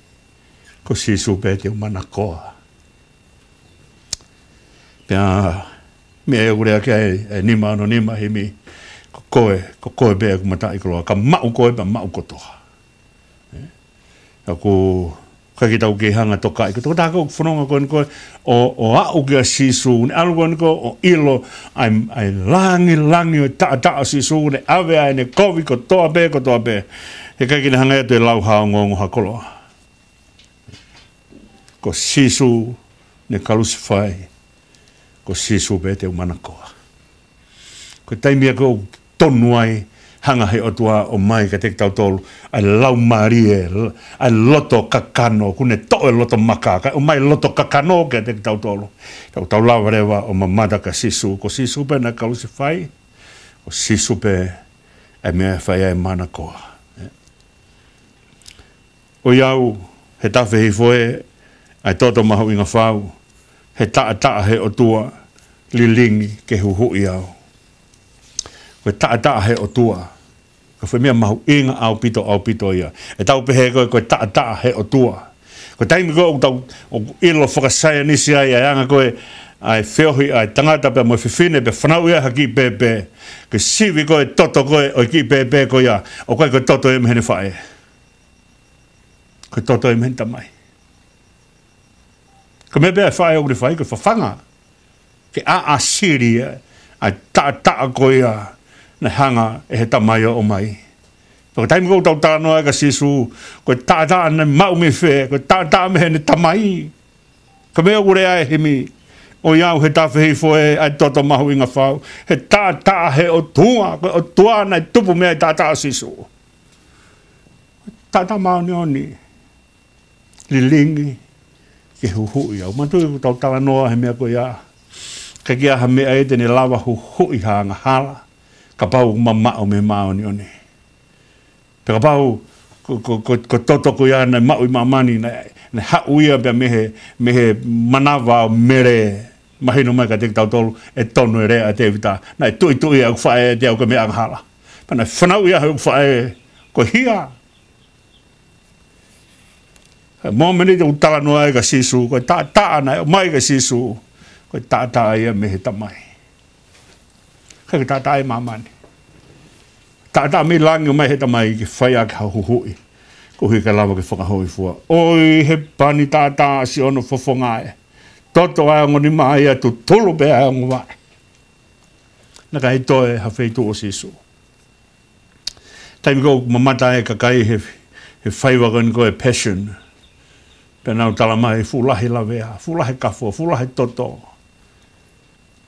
ko Sīsū pē te u manakoa. Pea Meʻa ʻoku lea ki ai e nima ono nima himi, ko koe, ko koe pē ʻoku mataʻikoloa, ka maʻu koe pea maʻu kotoa. ʻOku ʻikai ke tau kei hanga tokaʻi, ko e tokotaha ko ē ʻoku fononga ko eni ko ē ʻo, ʻo aʻu kia Sīsū, ne ʻalu ko eni ko ē ʻo ʻilo ʻa e, ʻa e langilangi ʻo e taʻataʻa ʻo Sīsū, ne ʻave ʻa ʻene kovi kotoa pē, kotoa pē. He ʻikai ke ne hanga ʻe ia ʻo lau ha ongoongo ha koloa. Ko Sīsū ne kalusefai, ko Sīsū pē te u manakoa. Ko e taimi ia ʻoku tonu ai, hanga he ʻOtua ʻo ʻomai kiate kitautolu ʻa e laumālie, ʻa e loto kakano, kuo ne toʻo e loto maka, kae ʻomai loto kakano kiate kitautolu. Tau, tau lava leva ʻo mamata kia Sīsū, ko Sīsū pē naʻe kalusefai, ko Sīsū pē ʻa e meʻa ʻe fai ai e manakoa. ʻOiauē, he tafe hifo ē, ʻa e toto mahuʻinga fau, he taʻataʻa he ʻOtua, lilingi ke huhuʻi au. Ko e taʻataʻa he ʻOtua, ko e foʻi meʻa mahuʻinga ʻaupito, ʻaupito ia. ʻE tau pehē ko e, ko e taʻataʻa he ʻOtua. Ko e taimi ko ē ʻoku tau, ʻoku ʻilo fakasaienisi ai, ʻa e anga ko ē, ʻa e feohi ʻa e tangata pea mo e fefine pea fanauʻi ai ha kiʻi pēpē. Ke sivi ko ē e toto ko ē ʻo e kiʻi pēpē ko ia, ʻoku ʻikai ko e toto ia mei heʻene faʻē. Ko e toto ia mei heʻene tamai. Ko e meʻa pē ʻa e faʻē ʻoku ne fai, ko e fafanga. Ke ʻaʻasili ʻa e, ʻa e taʻataʻa ko ia naʻe hanga ʻe he tamai ʻo ʻomai. Ko e taimi ko ē ʻoku tau talanoa ai kia Sīsū, ko e taʻataʻa naʻe maʻu mei fē, ko e taʻataʻa mei heʻene tamai. Ko e meʻa ʻoku lea ai e himi, ʻOiauē, he tafe hifo ē, ʻa e toto mahuʻinga fau, he taʻataʻa he ʻOtua, ko e ʻOtua naʻe tupu mei ai e taʻataʻa ʻo Sīsū. Taʻataʻa māʻoniʻoni, lilingi ke huhuʻi au. Manatuʻi ʻoku tau talanoa he meʻa ko ia. ʻIkai ke ʻi ai ha meʻa ia te ne lava huhuʻi ha angahala, kapau ʻoku mamaʻo mei he māʻoniʻoni. Pea kapau ko, ko, ko, ko e toto ko ia naʻe maʻu ʻi māmani, naʻe, naʻe haʻu ia pea mei he, mei he manava ʻo Mele, mahino mai kiate kitautolu, ʻe tonu e lea ʻa Tēvita, naʻe tuʻituʻia ʻe hoku faʻē ʻiate au ko e meʻa angahala. Pea naʻe fanauʻi ia ʻe hoku faʻē ko e hia. He mōmeniti ʻoku talanoa ai kia Sīsū, ko e taʻataʻa naʻe ʻomai kia Sīsū, ko e taʻataʻa ia mei he tamai. ʻIkai ko e taʻataʻa ʻi māmani. Taʻataʻa mei langi ʻomai he tamai ke fai ʻaki ha huhuʻi. Koeʻuhi ke lava ke fakahōifua. ʻOi he pani taʻataʻa siʻono fofonga ē. Toto ʻa e ongo nima ia, tutulu pē ʻa e ongo vaʻe. Naʻe ʻikai toe ha feituʻu ʻo Sīsū. Taimi ko ē ʻoku mamata ai e kakai he, he faiva ko eni ko e passion. Pea nau talamai fuʻu lahi lavea, fuʻu lahi kafo, fuʻu lahi toto.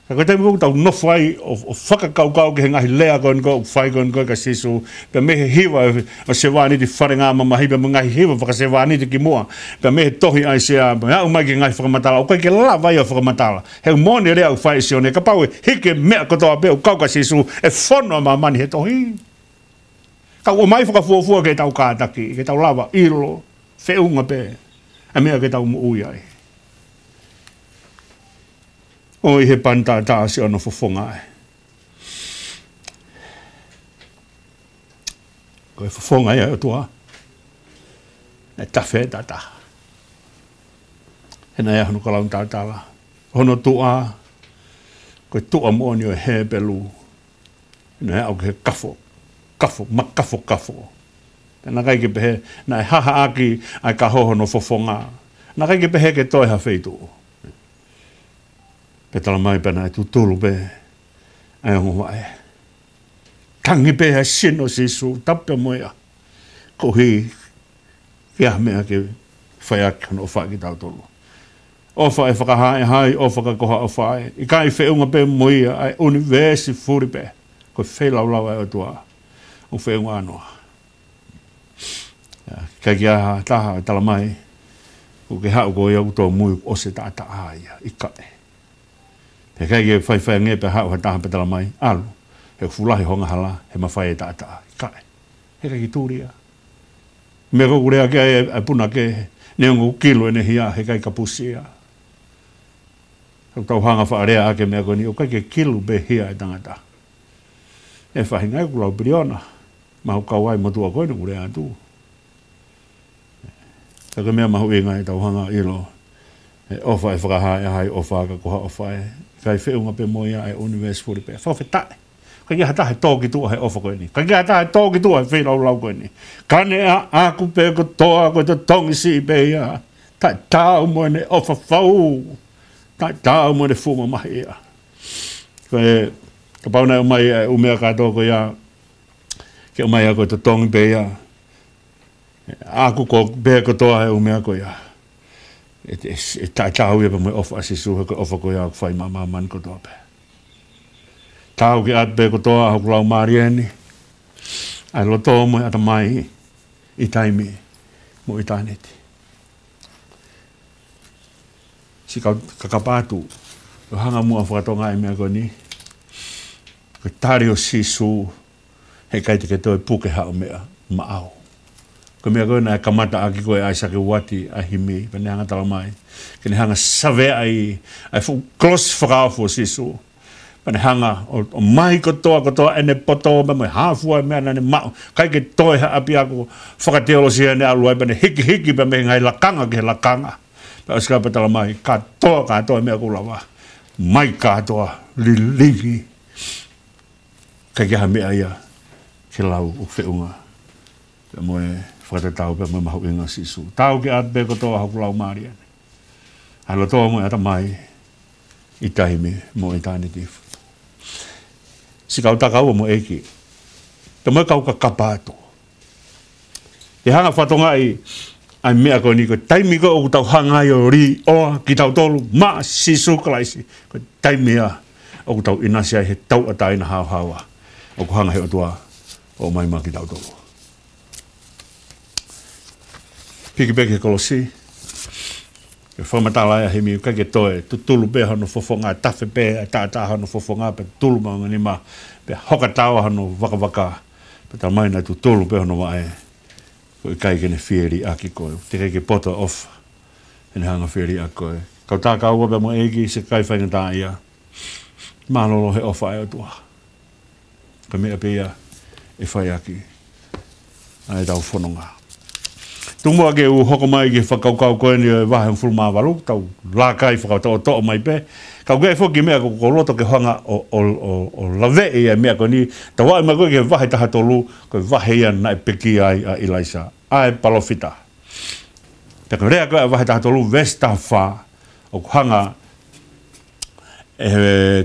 Ka ko e taimi ko ē ʻoku tau nofo ai ʻo, ʻo fakakaukau ki he ngaahi lea ko eni ko ē ʻoku fai ko eni ko ē kia Sīsū. Pea mei he hiva ʻo e sevāniti falengamamahi, pea mei he ngaahi hiva fakasevāniti kimuʻa. Pea mei he tohi ʻAisea, pea aʻu mai ki he ngaahi fakamatala, ʻoku ʻikai ke lava ia ʻo fakamatala. He moʻoni e lea ʻoku fai ʻe Sione, kapau ʻe hiki e meʻa kotoa pē ʻoku kau kia Sīsū, ʻe fono ʻa māmani he tohi. Ka ʻoku ʻomai fakafuofua ke tau kātaki, ke tau lava ʻilo, feʻunga pē ʻa e meʻa ke tau moʻui ai. ʻOi he pani taʻataʻa siʻono fofonga ē. Ko e fofonga ia ʻo e ʻOtua. Naʻe tafe e taʻataʻa. He naʻe ʻi ai hono kalauni talatala. Hono tuʻa, ko e tuʻa moʻoni ʻo e Hepelū. Naʻe aʻu ki he kafo, kafo, makafokafo. Pea naʻe ʻikai ke pehē, naʻe hahaʻaki ʻa e kaho hono fofonga. Naʻe ʻikai ke pehē ke toe ha feituʻu. Pea talamai pē naʻe tutulu pē ʻa e ongo vaʻe. Tangi pē ʻa e sino ʻo Sīsū, tapu pē mo ia. Koeʻuhi ke ʻi ai ha meʻa ke fai ʻaki hono ʻofa kiate kitautolu. ʻOfa ʻe fakahā ʻe hai, ʻofa ka ko ha ʻofa ē. ʻIkai, feʻunga pē mo ia, ʻa e ʻunivēsi fuli pē. Ko e feilaulau ʻa e ʻOtua. ʻOku feʻunga noa. ʻIkai ke ʻi ai ha taha ʻe talamai, ʻoku ke haʻu koe ia ʻoku tōmui, ʻosi e taʻataʻa ia, ʻikai. Pea ʻikai ke faifai ange pea haʻu ha taha pea talamai, ʻalu, he ʻoku fuʻu lahi ho angahala, he mafai e taʻataʻa, ʻikai. He ʻikai ke tuli ia. Meʻa ko ē ʻoku lea ki ai e, e punake, neongo ʻoku kilu ʻene hia, he ʻikai kapusi ia. ʻOku tau hanga faʻa lea ʻaki e meʻa ko eni, ʻoku ʻikai ke kilu pē hia e tangata. ʻE faʻahinga ʻeku lau piliona, maʻu kau ai motuʻa ko eni ʻoku lea atu. Ka ko e meʻa mahuʻinga ʻetau hanga ʻo ʻilo. He ʻofa ʻe fakahā ʻe hai ʻofa ka ko ha ʻofa ē. ʻIkai feʻunga pē mo ia ʻa e ʻunivēsi fulipē. Fakafetaʻi. ʻIkai ha taha ʻe tō ki tuʻa he ʻofa ko eni. ʻIkai ha taha ʻe tō ki tuʻa he feilaulau ko eni. Ka ne ʻaʻaku pē kotoa ko e totongi siʻi pē ia. Taʻetaau mo ʻene ʻofa fau. Taʻetaau mo ʻene fuʻu mamahi ia. Ko e, kapau naʻe ʻomai ʻa e ʻū meʻa kātoa ko ia, ke ʻomai ʻa e ko e totongi pē ia. ʻAʻaku pē kotoa e ʻū meʻa ko ia. ʻE, ʻe, ʻe taʻetaau ia pē mo e ʻofa ʻa Sīsū, he ko e ʻofa ko ia ʻoku fai maʻa māmani kotoa pē. Taau ke ʻoatu pē kotoa hoku laumālie ni, ʻa e loto mo e ʻatamai, ʻi taimi mo ʻitāniti. Siʻi kau kakapa atu, ʻo hanga muʻa ʻo fakatokangaʻi e meʻa ko eni. Ko e tali ʻo Sīsū, heʻikai te ke toe puke haʻo meʻa maʻau. Ko e meʻa ko ē naʻe kamata ʻaki ko ē ʻa ʻAisake Uati ʻa e himi, pea ne hanga ʻo talamai. Ke ne hanga ʻo saveaʻi ʻa e fuʻu kolosi fakaofo ʻo Sīsū. Pea ne hanga ʻo, ʻo ʻomai kotoa, kotoa ʻene poto, pea mo e hā fua e meʻa naʻa ne maʻu. ʻIkai ke toe ha ʻapiako fakateolosia naʻe ʻalu ai, pea ne hikihiki pē mei he ngaahi lakanga ki he lakanga. Pea ʻosi ko ia pea talamai, kātoa, kātoa e meʻa ʻoku ou lava. ʻOmai kātoa, liliu. ʻIkai ke ʻi ai ha meʻa ia ke lau ʻoku feʻunga pea mo e fakatatau pea mo e mahuʻinga ʻo Sīsū. Taau ke ʻoatu pē kotoa hoku laumālie ni, ʻa e loto mo e ʻatamai, ʻi taimi mo ʻitāniti. Siʻi kau takaua mo e ʻEiki, pea mo e kau kakapa atu, ke hanga ʻo fakatokangaʻi ʻa e meʻa ko eni, ko e taimi ko ē ʻoku tau hanga ai ʻo līʻoa kitautolu maʻa Sīsū Kalaisi, ko e taimi ia ʻoku tau ʻinasi ai he tauʻatāina haohaoa ʻoku hanga he ʻOtua ʻo ʻomai maʻa kitautolu. Pikipiki he kolosi, ke fakamatala ai ʻa e himi, ʻikai ke toe, tutulu pē hono fofonga, tafe pē ʻa e taʻataʻa hono fofonga, pea tutulu maʻu ange nima, pea hoka taua hono vakavaka, pea talamai naʻe tutulu pē hono vaʻe. Ko e ʻikai ke ne fie liʻaki koe. Teʻeki ke poto ʻofa, ʻene hanga ʻo fie liʻaki koe. Kau takaua pea mo e ʻEiki, siʻi kakai faingataʻaʻia, mālōlō he ʻofa ʻa e ʻOtua. Ko e meʻa pē ia ʻe fai ʻaki ʻa ʻetau fononga. Tuku muʻa ke u hoko mai ki he fakakaukau ko eni ʻo e vahe hongofulu mā valu, tau laka ʻi he fakatoʻotoʻo mai pē. Ka ʻoku ʻi ai foki e meʻa ʻoku ou loto ke hanga ʻo, ʻo, ʻo, ʻo laveʻi ʻa e meʻa ko eni, tau aʻu mai ko ē ki he vahe taha tolu, ko e vahe ia naʻe pekia ai ʻa ʻIlaisa, ʻa e palōfita. Pea ko e lea ko ē ʻa e vahe taha tolu veesi taha fā, ʻoku hanga ʻe he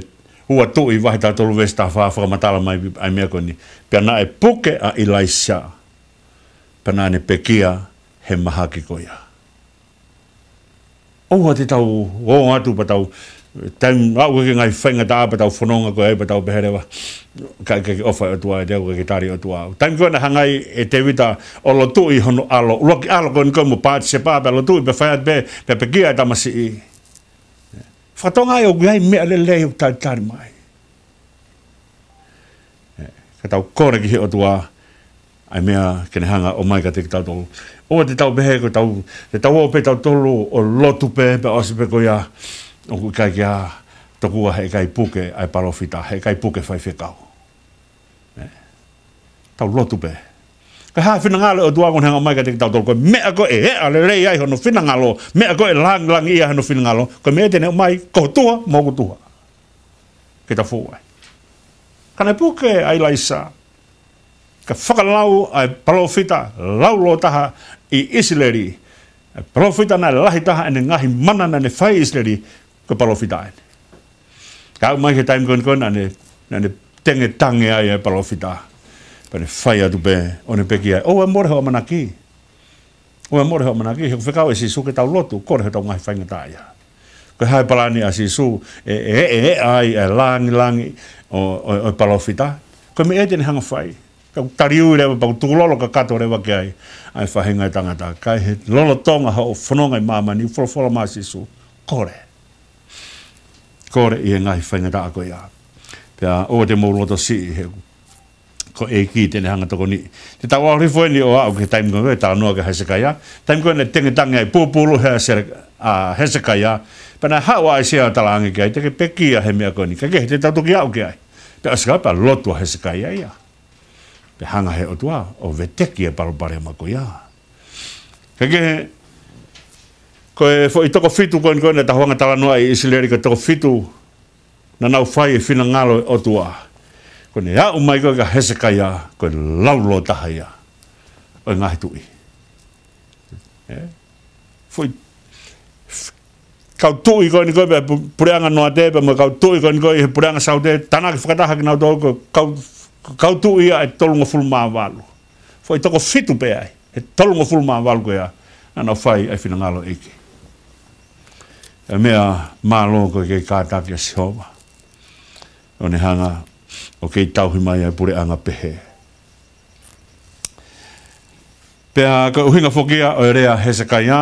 ua Tuʻi vahe taha tolu veesi taha fā ʻo fakamatala mai ʻa e meʻa ko eni. Pea naʻe puke ʻa ʻIlaisa, pea naʻa ne pekia he mahaki ko ia. ʻOua te tau ō atu pea tau, taimi ʻoku ʻi ai e ngaahi faingataʻa pea tau fononga ko ē ai pea tau pehē leva, ʻikai ke ʻofa e ʻOtua ʻiate au, ʻikai ke tali e ʻOtua. Taimi ko ē naʻe hanga ai ʻe Tēvita ʻo lotuʻi hono ʻalo, ʻuluaki ʻalo ko eni ko ē mo Patisepa, pea lotuʻi pea fai atu pē, pea pekia e tamasiʻi. Fakatokangaʻi ʻoku ʻi ai e meʻa lelei ʻoku talitali mai. ʻE, ka tau kole ki he ʻOtua ʻa e meʻa ke ne hanga ʻo ʻomai kiate kitautolu. ʻOua te tau pehē ko ʻetau, te tau ō pē tautolu ʻo lotu pē, pea ʻosi pē ko ia, ʻoku ʻikai ke ʻi ai ha tokua, heʻikai puke ʻa e palōfita, heʻikai puke faifekau. ʻE, tau lotu pē. Ko e hā e finangalo e ʻOtua ʻoku ne hanga ʻo ʻomai kiate kitautolu? Ko e meʻa ko ē ʻe ʻea lelei ai hono finangalo, meʻa ko ē ʻe langilangiʻia hono finangalo, ko e meʻa ia te ne ʻomai ki ho tuha mo hoku tuha. Ke tau fou ai. Ka naʻe puke ʻa ʻIlaisa, ka fakalau ʻa e palōfita laulōtaha ʻi ʻIsileli. ʻA e palōfita naʻe lahi taha ʻene ngaahi mana naʻa ne fai ʻi ʻIsileli, ko e palōfita eni. Ka aʻu mai ki he taimi ko eni ko ē naʻa ne, naʻa ne tengetange ai ʻa e palōfita. Pea ne fai atu pē ʻo ne pekia ai. ʻOua ʻe mole hoʻo ʻamanaki. ʻOua ʻe mole hoʻo ʻamanaki, he ʻoku fekau ʻe Sīsū ke tau lotu, kole hotau ngaahi faingataʻaʻia. Ko e hā e palani ʻa Sīsū, ʻe, ʻe, ʻe, ʻe ʻai ʻa e langilangi ʻo, ʻo, ʻo e palōfita? Ko e meʻa ia te ne hanga ʻo fai. Ka ʻoku taliui leva, pea ʻoku tukulolo kakato leva ki ai ʻa e faʻahinga ʻo e tangata. Ka ʻi he lolotonga hoʻo fononga ʻi māmani, folofola mai ʻa Sīsū, kole. Kole ʻi he ngaahi faingataʻa ko ia. Pea ʻoua te mou loto siʻi, he ko e ʻEiki te ne hanga ʻo tokoniʻi. Te tau ʻalu hifo eni ʻo aʻu ki he taimi ko ē, talanoa ki ai ʻa Hesekaia. Taimi ko ē naʻe tengetange ai, pūpulu ʻe Hesere-, ʻa Hesekaia. Pea naʻe haʻu ʻa ʻAisea ʻo talaange ki ai, te ke pekia he meʻa ko eni. Ka ʻoku ʻikai te tau toki aʻu ki ai. Pea ʻosi ko ia pea lotu ʻa Hesekaia ia. Pea hanga he ʻOtua ʻo veteki e palopalema ko ia. Ka ʻoku ʻikai Ko e foʻi toko fitu ko eni ko ē naʻa tau hanga talanoa ʻi ʻIsileli, ko e toko fitu naʻa nau fai e finangalo ʻo e ʻOtua. Ko ʻene aʻu mai ko ē kia Hesekaia, ko e laulōtaha ia ʻo e ngaahi tuʻi. Ē? Foʻi kau tuʻi ko eni ko ē pea pu-, puleʻanga Noate, pea mo e kau tuʻi ko eni ko ē he puleʻanga Saute, tānaki fakataha kinautolu ko e kau, kau tuʻi ia ʻe tolungofulu mā valu. Foʻi toko fitu pē ai he tolungofulu mā valu ko ia naʻa nau fai ai e finangalo ʻo e ʻEiki. ʻA e meʻa mālō ko e kei kātaki ʻa Sihova ʻo ne hanga ʻo kei tauhi mai ʻa e puleʻanga pehē. Pea ko e ʻuhinga foki ia ʻo e lea ʻa Hesekaia,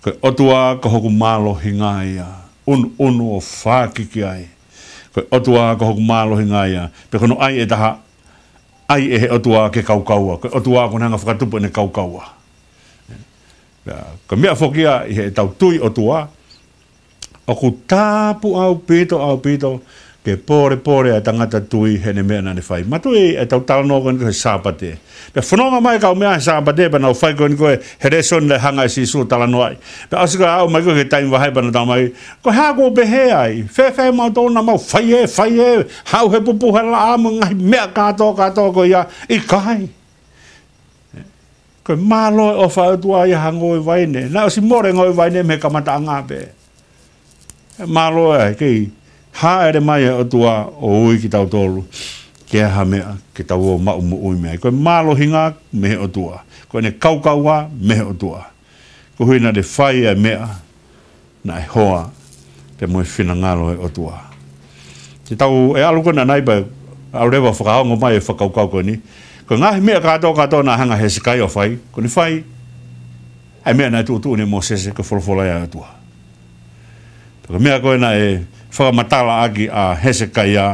ko e ʻOtua ko hoku mālohinga ia, ʻunuʻunu ʻo fākiki ai. Ko e ʻOtua ko hoku mālohinga ia. Pea ko hono ʻai ʻe taha, ʻai ʻe he ʻOtua ke kaukaua. Ko e ʻOtua ko ʻene hanga ʻo fakatupu ʻene kaukaua. Pea ko e meʻa foki ia ʻi heʻetau tui ʻOtua, ʻoku tāpu ʻaupito, ʻaupito, ke pōlepole ʻa e tangata tui heʻene meʻa naʻa ne fai. Manatuʻi ʻetau talanoa ko eni ko ē he Sāpate. Pea fononga mai e kau meʻa he Sāpate, pea nau fai ko eni ko ē he lēsoni naʻe hanga ʻe Sīsū ʻo talanoaʻi. Pea ʻosi ko ē aʻu mai ko ē ki he taimi vahe pea nau talamai, ko e hā ʻoku pehē ai? Fēfē mautolu naʻa mau fai ē, fai ē, haʻu he pupuha laʻā mo e ngaahi meʻa kātoa, kātoa ko ia? ʻIkai. Ko e mālō e ʻofa ʻa e ʻOtua ia ha ngoue vaine. Naʻe ʻosi mole e ngoue vaine mei he kamataʻanga pē. Mālō ē, kei hāʻele mai e ʻOtua ʻo ui kitautolu ke ʻai ha meʻa ke tau ō ʻo maʻu moʻui mei ai. Ko e mālohinga mei he ʻOtua. Ko ʻene kaukaua mei he ʻOtua. Koeʻuhi naʻa ne fai ʻa e meʻa naʻe hoa pea mo e finangalo ʻo e ʻOtua. Te tau ʻalu ko ē ʻanenai pea ʻalu leva ʻo fakaongo mai e fakakaukau ko eni. Ko e ngaahi meʻa kātoa, kātoa naʻe hanga ʻe Hesekaia ʻo fai, ko ʻene fai ʻa e meʻa naʻe tuʻutuʻuni ʻe Mōsese, ko e folofola ia ʻa e ʻOtua. Pea ko e meʻa ko ē naʻe fakamatalaʻaki ʻa Hesekaia,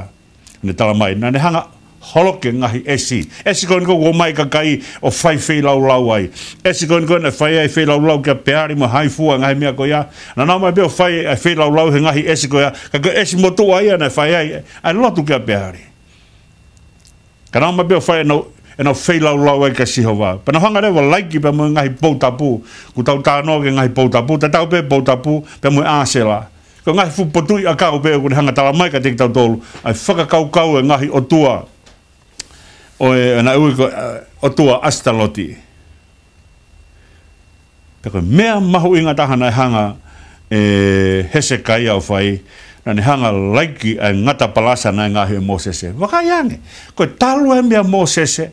ne talamai, naʻa ne hanga ʻo holoki e ngaahi ʻesi. ʻEsi ko eni ko ē ʻoku ō mai e kakai ʻo fai feilaulau ai. ʻEsi ko eni ko ē naʻe fai ai e feilaulau kia Peali mo Haifua, ngaahi meʻa ko ia. Naʻa nau ō mai pē ʻo fai e feilaulau he ngaahi ʻesi ko ia. Ka ko e ʻesi motuʻa ia naʻe fai ai ʻa e lotu kia Peali. Ka nau ō mai pē ʻo fai ʻenau, ʻenau feilaulau ai kia Sihova. Pea nau hanga leva ʻo laiki pea mo e ngaahi poutapu. Kuo tau talanoa ki he ngaahi poutapu, tatau pē poutapu pea mo e ʻĀsela. Ko e ngaahi fuʻu potuʻi ʻakau pē ʻoku ne hanga ʻo talamai kiate kitautolu ʻa e fakakaukau e ngaahi ʻotua ʻo e, naʻe ui ko e, ʻa e ʻotua ʻAsitaloti. Pea ko e meʻa mahuʻinga taha naʻe hanga ʻe Hesekaia ʻo fai, naʻa ne hanga ʻo laiki ʻa e ngata palasa naʻe ngaohi ʻe Mōsese. Vakai ange, ko e talu e meʻa ʻa Mōsese,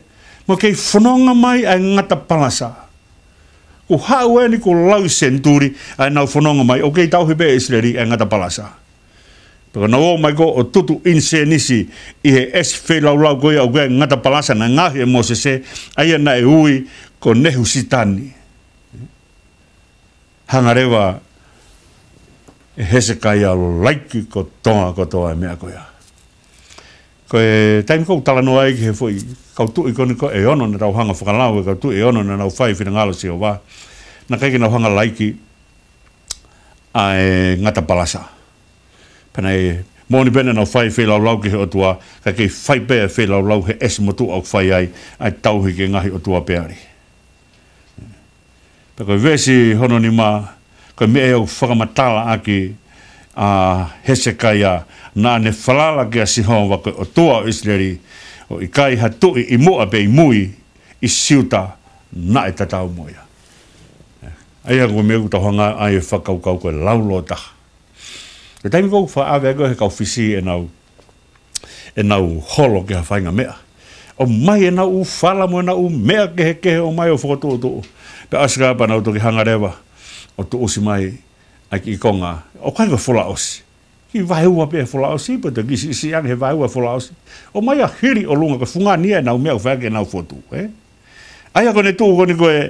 mo e kei fononga mai ʻa e ngata palasa. Kuo haʻu eni kuo laui senituli ʻa ʻenau fononga mai, ʻoku kei tauhi pē ʻe ʻIsileli ʻa e ngata palasa. Pea ko ʻenau ō mai ko ē ʻo tutu ʻinisēnisi ʻi he ʻesi feilaulau ko ia ʻoku ʻi ai e ngata palasa naʻe ngaohi ʻe Mōsese, ʻa ia naʻe ui ko Nehusitani. Hanga leva ʻe Hesekaia ʻo laiki kotoa, kotoa e meʻa ko ia. Ko e taimi ko ē ʻoku talanoa ai ki he foʻi kau tuʻi ko eni ko ē ʻe ono naʻa tau hanga ʻo fakalau, e kau tuʻi ʻe ono naʻa nau fai e finangalo ʻo Sihova. Naʻe ʻikai ke nau hanga ʻo laiki ʻa e ngata palasa. Pea naʻe moʻoni pē naʻa nau fai e feilaulau ki he ʻOtua, ka kei fai pē e feilaulau he ʻesi motuʻa ʻoku fai ai ʻa e tauhi ki he ngaahi ʻotua Peali. Pea ko e veesi hono nima, ko e meʻa ia ʻoku fakamatalaʻaki ʻa Hesekaia, naʻa ne falala kia Sihova ko e ʻOtua ʻo ʻIsileli, ʻo ʻikai ha tuʻi ʻi muʻa pe ʻi mui ʻi Siuta naʻe tatau mo ia. ʻA ia ko e meʻa ʻoku tau hanga ai ʻo fakakaukau ko e laulōtaha. Ko e taimi ko ē ʻoku fakaʻave ai ko ē ʻe he kau Fisi ʻenau, ʻenau holo ki ha faʻahinga meʻa, ʻomai ʻenau ʻū fala mo ʻenau ʻū meʻa kehekehe ʻomai ʻo fokotuʻutuʻu. Pea ʻosi ko ia pea nau toki hanga leva ʻo tuʻusi mai ʻa e kiʻi konga. ʻOku ʻikai ko e folaʻosi. Kiʻi vaeua pē e folaʻosi, pea toki siʻisiʻi ange he vaeua e folaʻosi. ʻOmai ʻo hili ʻolunga, ko e fungani ia ʻenau meʻa ʻoku fai ʻaki ʻenau fotu, ē? ʻA ia ko ʻene tuʻu ko eni ko ē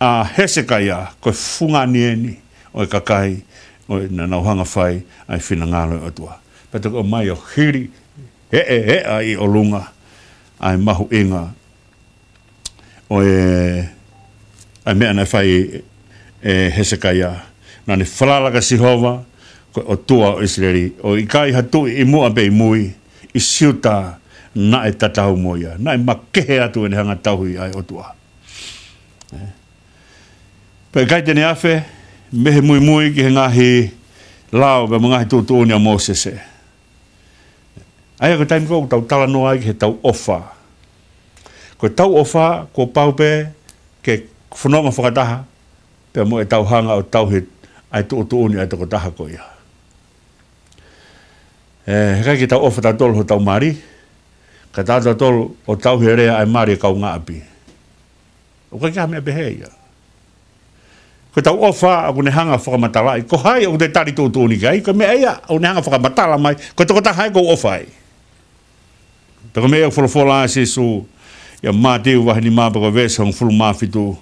ʻa Hesekaia, ko e fungani eni ʻo e kakai ʻo e naʻa nau hanga ʻo fai ʻa e finangalo ʻo e ʻOtua. Pea toki ʻomai ʻo hili, heʻe, heʻa ʻi ʻolunga ʻa e mahuʻinga ʻo e, ʻa e meʻa naʻe fai ʻe Hesekaia. Naʻa ne falala kia Sihova, ko e ʻOtua ʻo ʻIsileli, ʻo ʻikai ha tuʻi ʻi muʻa pe ʻi mui ʻi Siuta naʻe tatau mo ia. Naʻe makehe atu ʻene hanga ʻo tauhi ʻa e ʻOtua. Ē. Pea ʻikai te ne afe, Mei he muimui ki he ngaahi lao, pea mo e ngaahi tuʻutuʻuni ʻa Mōsese. ʻA ia ko e taimi ko ē ʻoku tau talanoa ai ki heʻetau ʻofa. Ko ʻetau ʻofa, kuo pau pē ke fononga fakataha, pea mo ʻetau hanga ʻo tauhi ʻa e tuʻutuʻuni ʻa e tokotaha ko ia. ʻE, heʻikai ke tau ʻofa tautolu hotau mali, ka tau tautolu ʻo tauhi e lea ʻa e mali ʻa e kaungāʻapi. ʻOku ʻikai ke ʻi ai ha meʻa pehē ia. Ko ʻetau ʻofa ʻoku ne hanga fakamatalaʻi ko hai ʻoku te tali tuʻutuʻuni ki ai, ko e meʻa ia ʻoku ne hanga fakamatala mai, ko e tokotaha ia ʻoku ou ʻofa ai. Pea ko e meʻa ia ʻoku folofola ai ʻa Sīsū ʻia Mātiu vahe nima pea ko e veesi hongofulu mā fitu.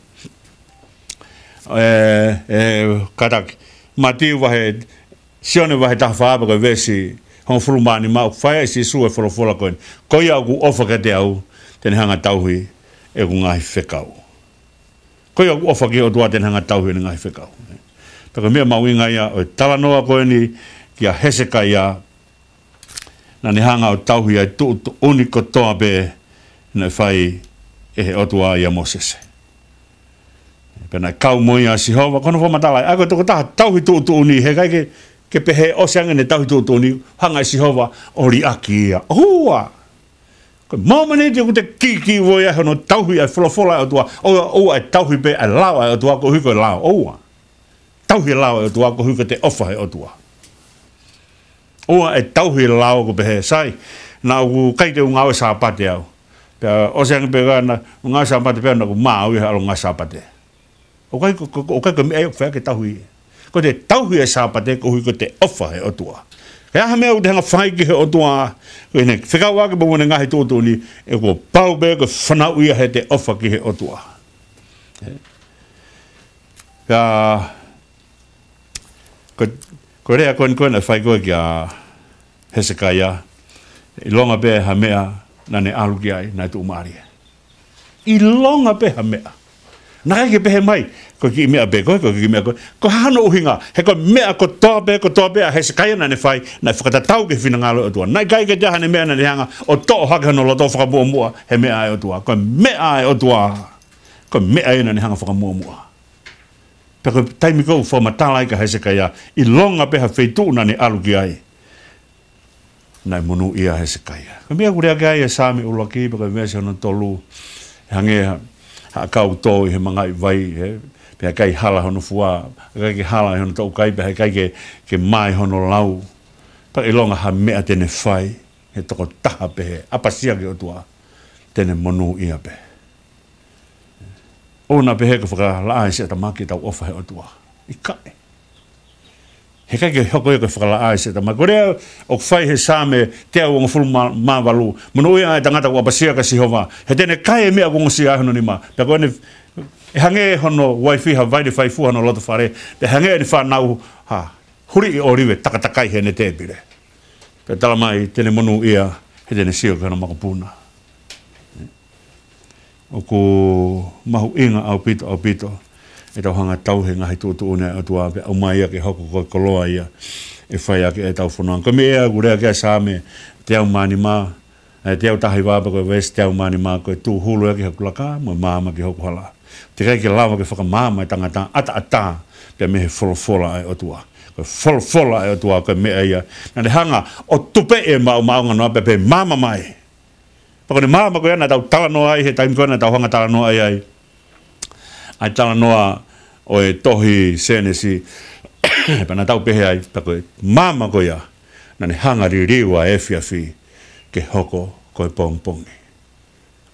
ʻE, ʻe, kātaki. Mātiu vahe Sione vahe taha fā pea ko e veesi hongofulu mā nima, ʻoku fai ai ʻe Sīsū e folofola ko eni: Ko ia ʻoku ʻofa kiate au, te ne hanga tauhi ʻeku ngaahi fekau. Ko ia ʻoku ʻofa ki he ʻOtua te ne hanga tauhi ʻene ngaahi fekau. Pea ko e meʻa mahuʻinga ia ʻo e talanoa ko eni kia Hesekaia, naʻa ne hanga ʻo tauhi ʻa e tuʻutuʻuni kotoa pē naʻe fai ʻe he ʻOtua ʻia Mōsese. Pea naʻe kau mo ia ʻa Sihova, ko hono fakamatala ia, ʻa ia ko e tokotaha tauhi tuʻutuʻuni, heʻikai ke, ke pehē ʻosi ange ʻene tauhi tuʻutuʻuni, hanga ʻe Sihova ʻo liʻaki ia. ʻOua! Ko e mōmeniti ʻoku te kīkīvoi ai hono tauhi ʻa e folofola ʻa e ʻOtua, ʻoua, ʻoua ʻe tauhi pē ʻa e lao ʻa e ʻOtua koeʻuhi ko e lao, ʻoua. Tauhi e lao ʻa e ʻOtua koeʻuhi ko ʻete ʻofa he ʻOtua. ʻOua ʻe tauhi e lao ʻoku pehē, sai, naʻa ʻoku ʻikai te u ngāue Sāpate au. Pea ʻosi ange pē ka naʻa ku ngāue Sāpate pea naʻa ku maau ia he ʻalu ngāue Sāpate. ʻOku ʻikai ko, ko, ko, ʻoku ʻikai ko e meʻa ia ʻoku fai ke tauhi. Ko ʻete tauhi e Sāpate koeʻuhi ko ʻete ʻofa he ʻOtua. He ʻi ai ha meʻa ʻoku te hanga fai ki he ʻOtua, ko ʻene fekauʻaki pea mo ʻene ngaahi tuʻutuʻuni, ʻe kuo pau pē ko e fanauʻi ia heʻete ʻofa ki he ʻOtua. Pea ko, ko e lea ko eni ko ē naʻe fai ko ē kia Hesekaia, ʻilonga pē ha meʻa naʻa ne ʻalu ki ai, naʻe tuʻumālie. ʻIlonga pē ha meʻa. Naʻe ʻikai ke pehē mai, ko e kiʻi meʻa pē ko ē, ko e kiʻi meʻa ko ē. Ko e hā hono ʻuhinga? He ko e meʻa kotoa pē, kotoa pē ʻa Hesekaia naʻa ne fai, naʻe fakatatau ki he finangalo ʻo e ʻOtua. Naʻe ʻikai ke toe ʻi ai haʻane meʻa naʻa ne hanga ʻo toʻo hake hono loto fakamuʻomuʻa he meʻa ʻa e ʻOtua. Ko e meʻa ʻa e ʻOtua. Ko e meʻa ia naʻa ne hanga fakamuʻomuʻa. Pea ko e taimi ko ē ʻoku fakamatala ai kia Hesekaia, ʻilonga pē ha feituʻu naʻa ne ʻalu ki ai, naʻe monūʻia ʻa Hesekaia. Ko e meʻa ʻoku lea ki ai ʻa e Saame ʻuluaki, pea ko e veesi hono tolu, ʻe hangē ha, ha ʻakau tō ʻi he mangaʻi vai, ē, pea ʻikai hala hono fua, ʻikai ke hala hono toʻukai, pea ʻikai ke, ke mā hono lau. Pea ʻilonga ha meʻa te ne fai, he tokotaha pehē, ʻapasia ki he ʻOtua, te ne monūʻia pē. ʻOua naʻa pehē ko e fakalaʻā ʻa e siʻa tamaki ʻetau ʻofa he ʻOtua. ʻIkai. Heʻikai ke hoko ia ko e fakalaʻā ʻa e siʻa tamaki. Ko e lea ʻoku fai he Saame teau hongofulu mā, mā valu: Monūʻia ʻa e tangata ʻoku ʻapasia kia Sihova, he te ne kai e meʻa ʻoku ongosia ʻe hono nima. Pea ko ʻene, ʻe hangē hono uaifi ha vai ne fai fua hono loto fale, pea hangē ʻene fānau ha huliʻi ʻōlive takatakai heʻene tēpile. Pea talamai te ne monūʻia, he te ne sio ki hono makapuna. ʻOku mahuʻinga ʻaupito, ʻaupito ʻetau hanga tauhi e ngaahi tuʻutuʻuni ʻa e ʻOtua, pea ʻomai ia ke hoko ko e koloa ia ʻe fai ʻaki ʻetau fononga. Ko e meʻa ia ʻoku lea ki ai ʻa e Saame teau mā nima, ʻe, teau taha hiva pea ko e veesi teau mā nima: Ko e tūhulu ia ki hoku laka, mo e maama ki hoku hala. Teʻeki ai ke lava ke fakamaama e tangata ʻataʻatā pea mei he folofola ʻa e ʻOtua. Ko e folofola ʻa e ʻOtua ko e meʻa ia naʻa ne hanga ʻo tupeʻi e maʻumaʻunga noa pea pehē maama mai. Pea ko ʻene maama ko ia naʻa tau talanoa ai he taimi ko ē naʻa tau hanga talanoa ai ai ʻa e talanoa ʻo e tohi Sēnesi. Pea naʻa tau pehē ai, pea ko e maama ko ia naʻa ne hanga liliu ʻa e efiafi ke hoko ko e pongipongi.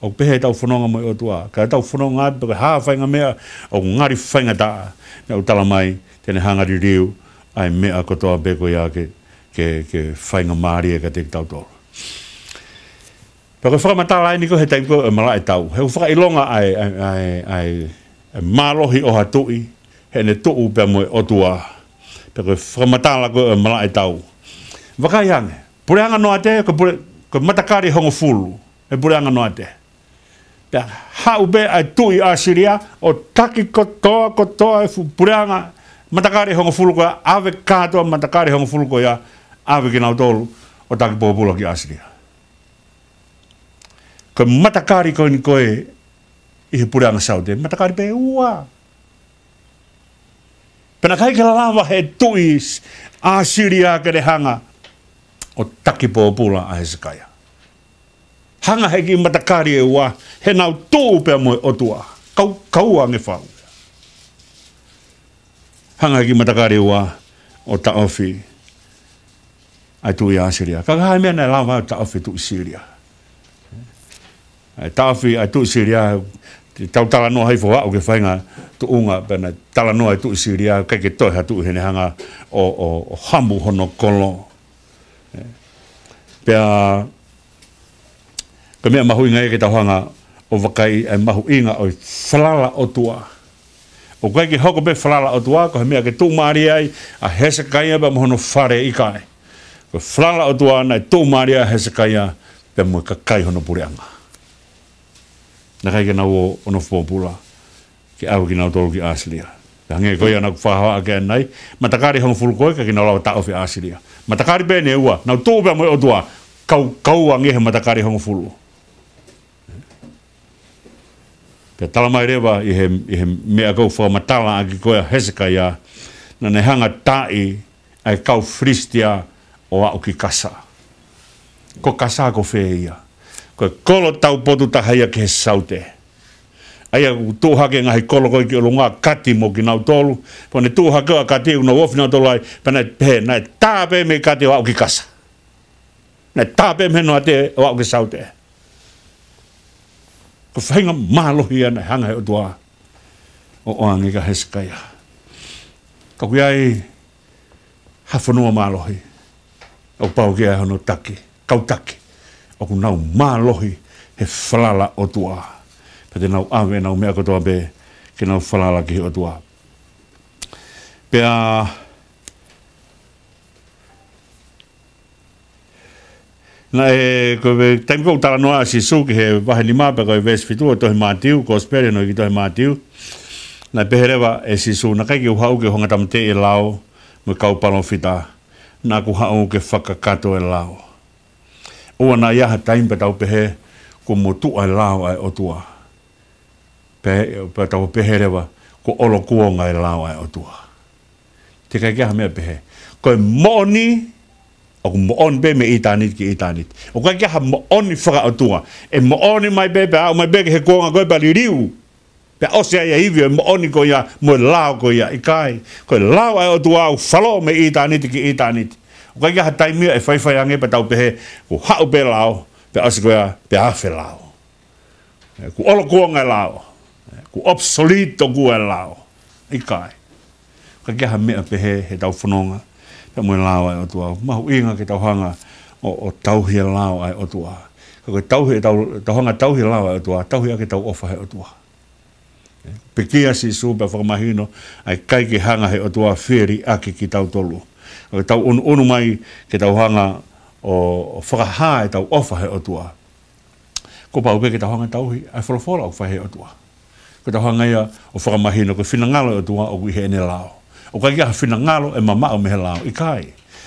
ʻOku pehē ʻetau fononga mo e ʻOtua. Ka ʻetau fononga atu pea ko e hā ha faʻahinga meʻa ʻoku ngali faingataʻa, naʻa ku talamai te ne hanga liliu ʻa e meʻa kotoa pē ko ia ke, ke, ke faingamālie kiate kitautolu. Pea ko e fakamatala eni ko ē he taimi ko ē ʻo e malaʻe tau. He ʻoku fakaʻilonga ʻa e, ʻa e, ʻa e, ʻa e, ʻa e mālohi ʻo ha tuʻi, heʻene tuʻu pea mo e ʻOtua. Pea ko e fakamatala ko ē ʻo e malaʻe tau. Vakai ange, puleʻanga Noate, ko e pule, ko e matakali hongofulu ʻe he puleʻanga Noate. Pea haʻu pē ʻa e tuʻi ʻAsilia ʻo taki kotoa, kotoa e fuʻu puleʻanga matakali hongofulu ko ia, ʻave kātoa matakali hongofulu ko ia, ʻave kinautolu ʻo taki pōpula ki ʻAsilia. Ko e matakali ko eni ko ē ʻi he puleʻanga Saute, matakali pē ʻe ua. Pea naʻe ʻikai ke lava he tuʻi ʻAsilia ke ne hanga ʻo taki pōpula ʻa Hesekaia. Hanga he kiʻi matakali ʻe ua, he nau tuʻu pea mo e ʻOtua. Kaukaua ange fau. Hanga he kiʻi matakali ʻe ua ʻo taʻofi ʻa e tuʻi ʻAsilia. Ka ko e hā e meʻa naʻe lava ʻo taʻofi e tuʻi Silia? ʻA e taʻofi ʻa e tuʻi Silia, te tau talanoa hifo ʻo aʻu ki he faʻahinga tuʻunga, pea naʻe talanoa e tuʻi Silia, ʻikai ke toe ha tuʻi heʻene hanga ʻo, ʻo, ʻo hamu hono kolo. Pea, ko e meʻa mahuʻinga ia ke tau hanga ʻo vakai ʻa e mahuʻinga ʻo e falala ʻOtua. ʻOku ʻikai ke hoko pē falala ʻOtua, ko e meʻa ke tuʻumālie ai ʻa Hesekaia pea mo hono fale, ʻikai. Ko e falala ʻOtua naʻe tuʻumālie ai ʻa Hesekaia pea mo e kakai hono puleʻanga. Naʻe ʻikai ke nau ō ʻo nofo pōpula ke ʻave kinautolu ki ʻAsilia. Pea hangē ko ia naʻa ku fakahā ʻaki ʻanenai, matakali hongofulu ko ē ʻikai ke nau lava taʻofi ʻAsilia. Matakali pē ʻe ua, nau tuʻu pea mo e ʻOtua, kaukaua ange he matakali hongofulu. Pea talamai leva ʻi he, ʻi he meʻa ʻoku ou fakamatala ʻaki ko ē ʻa Hesekaia, naʻa ne hanga ʻo taaʻi ʻa e kau Filisitia ʻo aʻu ki Kasa. Ko Kasa ko fē ia? Ko e kolo taupotu taha ia ki he saute. ʻA ia ʻoku tuʻu hake e ngaahi kolo ko ē ki ʻolunga, Kati mo kinautolu. Pea ne tuʻu hake ʻa Kati, ʻoku nau ofi nautolu ai, pea naʻe pehē, naʻe tā pē mei Kati ʻo aʻu ki Kasa. Naʻe tā pē mei he noate ʻo aʻu ki saute. Ko e faʻahinga mālohi ia naʻe hanga he ʻOtua ʻo ʻoange kia Hesekaia. Ka ʻoku ʻi ai ha fonua mālohi ʻoku pau ke ʻi ai hono taki, kau taki ʻoku nau mālohi he falala ʻOtua. Pea te nau ʻave ʻenau meʻa kotoa pē ke nau falala ki he ʻOtua. Pea naʻe, ko e taimi ko ē ʻoku talanoa ai ʻa Sīsū ki he vahe nima pea ko e veesi fitu ʻo e tohi Mātiu, Kosipeli naʻe ʻi he tohi Mātiu. Naʻe pehē leva ʻe Sīsū, naʻe ʻikai ke u haʻu ke u hanga ʻo tāmateʻi e lao mo e kau palōfita, naʻa ku haʻu ke fakakakato e lao. ʻOua naʻa ʻi ai ha taimi pea tau pehē kuo motuʻa e lao ʻa e ʻOtua. Pea, pea tau pehē leva kuo ʻolokuonga e lao ʻa e ʻOtua. Teʻeki ai ke ʻi ai ha meʻa pehē. Ko e moʻoni, ʻoku moʻoni pē mei ʻitāniti ki ʻitāniti. ʻOku ʻikai ke ʻi ai ha moʻoni fakaʻotua. ʻE moʻoni mai pē, pea aʻu mai pē ki he kuonga ko ē pea liliu. Pea ʻosi ai e ivi ʻo e moʻoni ko ia mo e lao ko ia, ʻikai. Ko e lao ʻa e ʻOtua ʻoku falō mei ʻitāniti ki ʻitāniti. ʻOku ʻikai ke ʻi ai ha taimi ia ʻe faifai ange pea tau pehē, kuo haʻu pē lao, pea ʻosi ko ia, pea afe lao. ʻE, kuo ʻolokuonga e lao. ʻE, kuo obsolete ʻoku e lao. ʻIkai. ʻIkai ke ʻi ai ha meʻa pehē heʻetau fononga pea mo e lao ʻa e ʻOtua. Mahuʻinga ke tau hanga ʻo, ʻo tauhi e lao ʻa e ʻOtua. Ka ko e tauhi, tau, tau hanga ʻo tauhi e lao ʻa e ʻOtua, tauhi ʻaki ʻetau ʻofa he ʻOtua. ʻE, pekia ʻa Sīsū pea fakamahino, ʻa e ʻikai ke hanga he ʻOtua ʻo fie liʻaki kitautolu. Ka ko ʻetau ʻunuʻunu mai ke tau hanga ʻo, ʻo fakahā ʻetau ʻofa he ʻOtua. Kuo pau pē ke tau hanga ʻo tauhi ʻa e folofola ʻoku fai he ʻOtua. Ke tau hanga ia ʻo fakamahino ko e finangalo ʻo e ʻOtua ʻoku ʻi heʻene lao. ʻOku ʻikai ke ʻi ai ha finangalo ʻe mamaʻo mei he lao, ʻikai.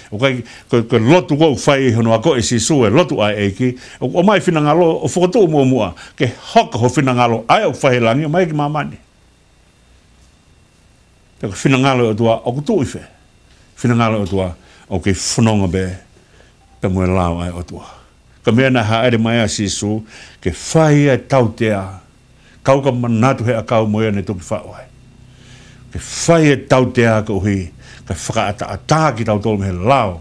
ʻOku ʻikai, ko, ko e lotu ʻoku fai ʻi hono ako ʻe Sīsū, e lotu ʻa e ʻEiki, ʻoku ʻomai e finangalo ʻo fokotuʻu muʻomuʻa, ke hoko ho finangalo ʻa ia ʻoku fai he langi, ʻomai ki māmani. Pea ko e finangalo ʻo e ʻOtua ʻoku tuʻu ʻi fē? Finangalo ʻo e ʻOtua ʻoku kei fononga pē pea mo e lao ʻa e ʻOtua. Ko e meʻa naʻe hāʻele mai ai ʻa Sīsū ke fai e tautea, kau ka manatu he ʻakau mo ia naʻe toki faʻu ai. Ke fai e tautea koeʻuhi ke fakaʻataʻatā kitautolu mei he lao,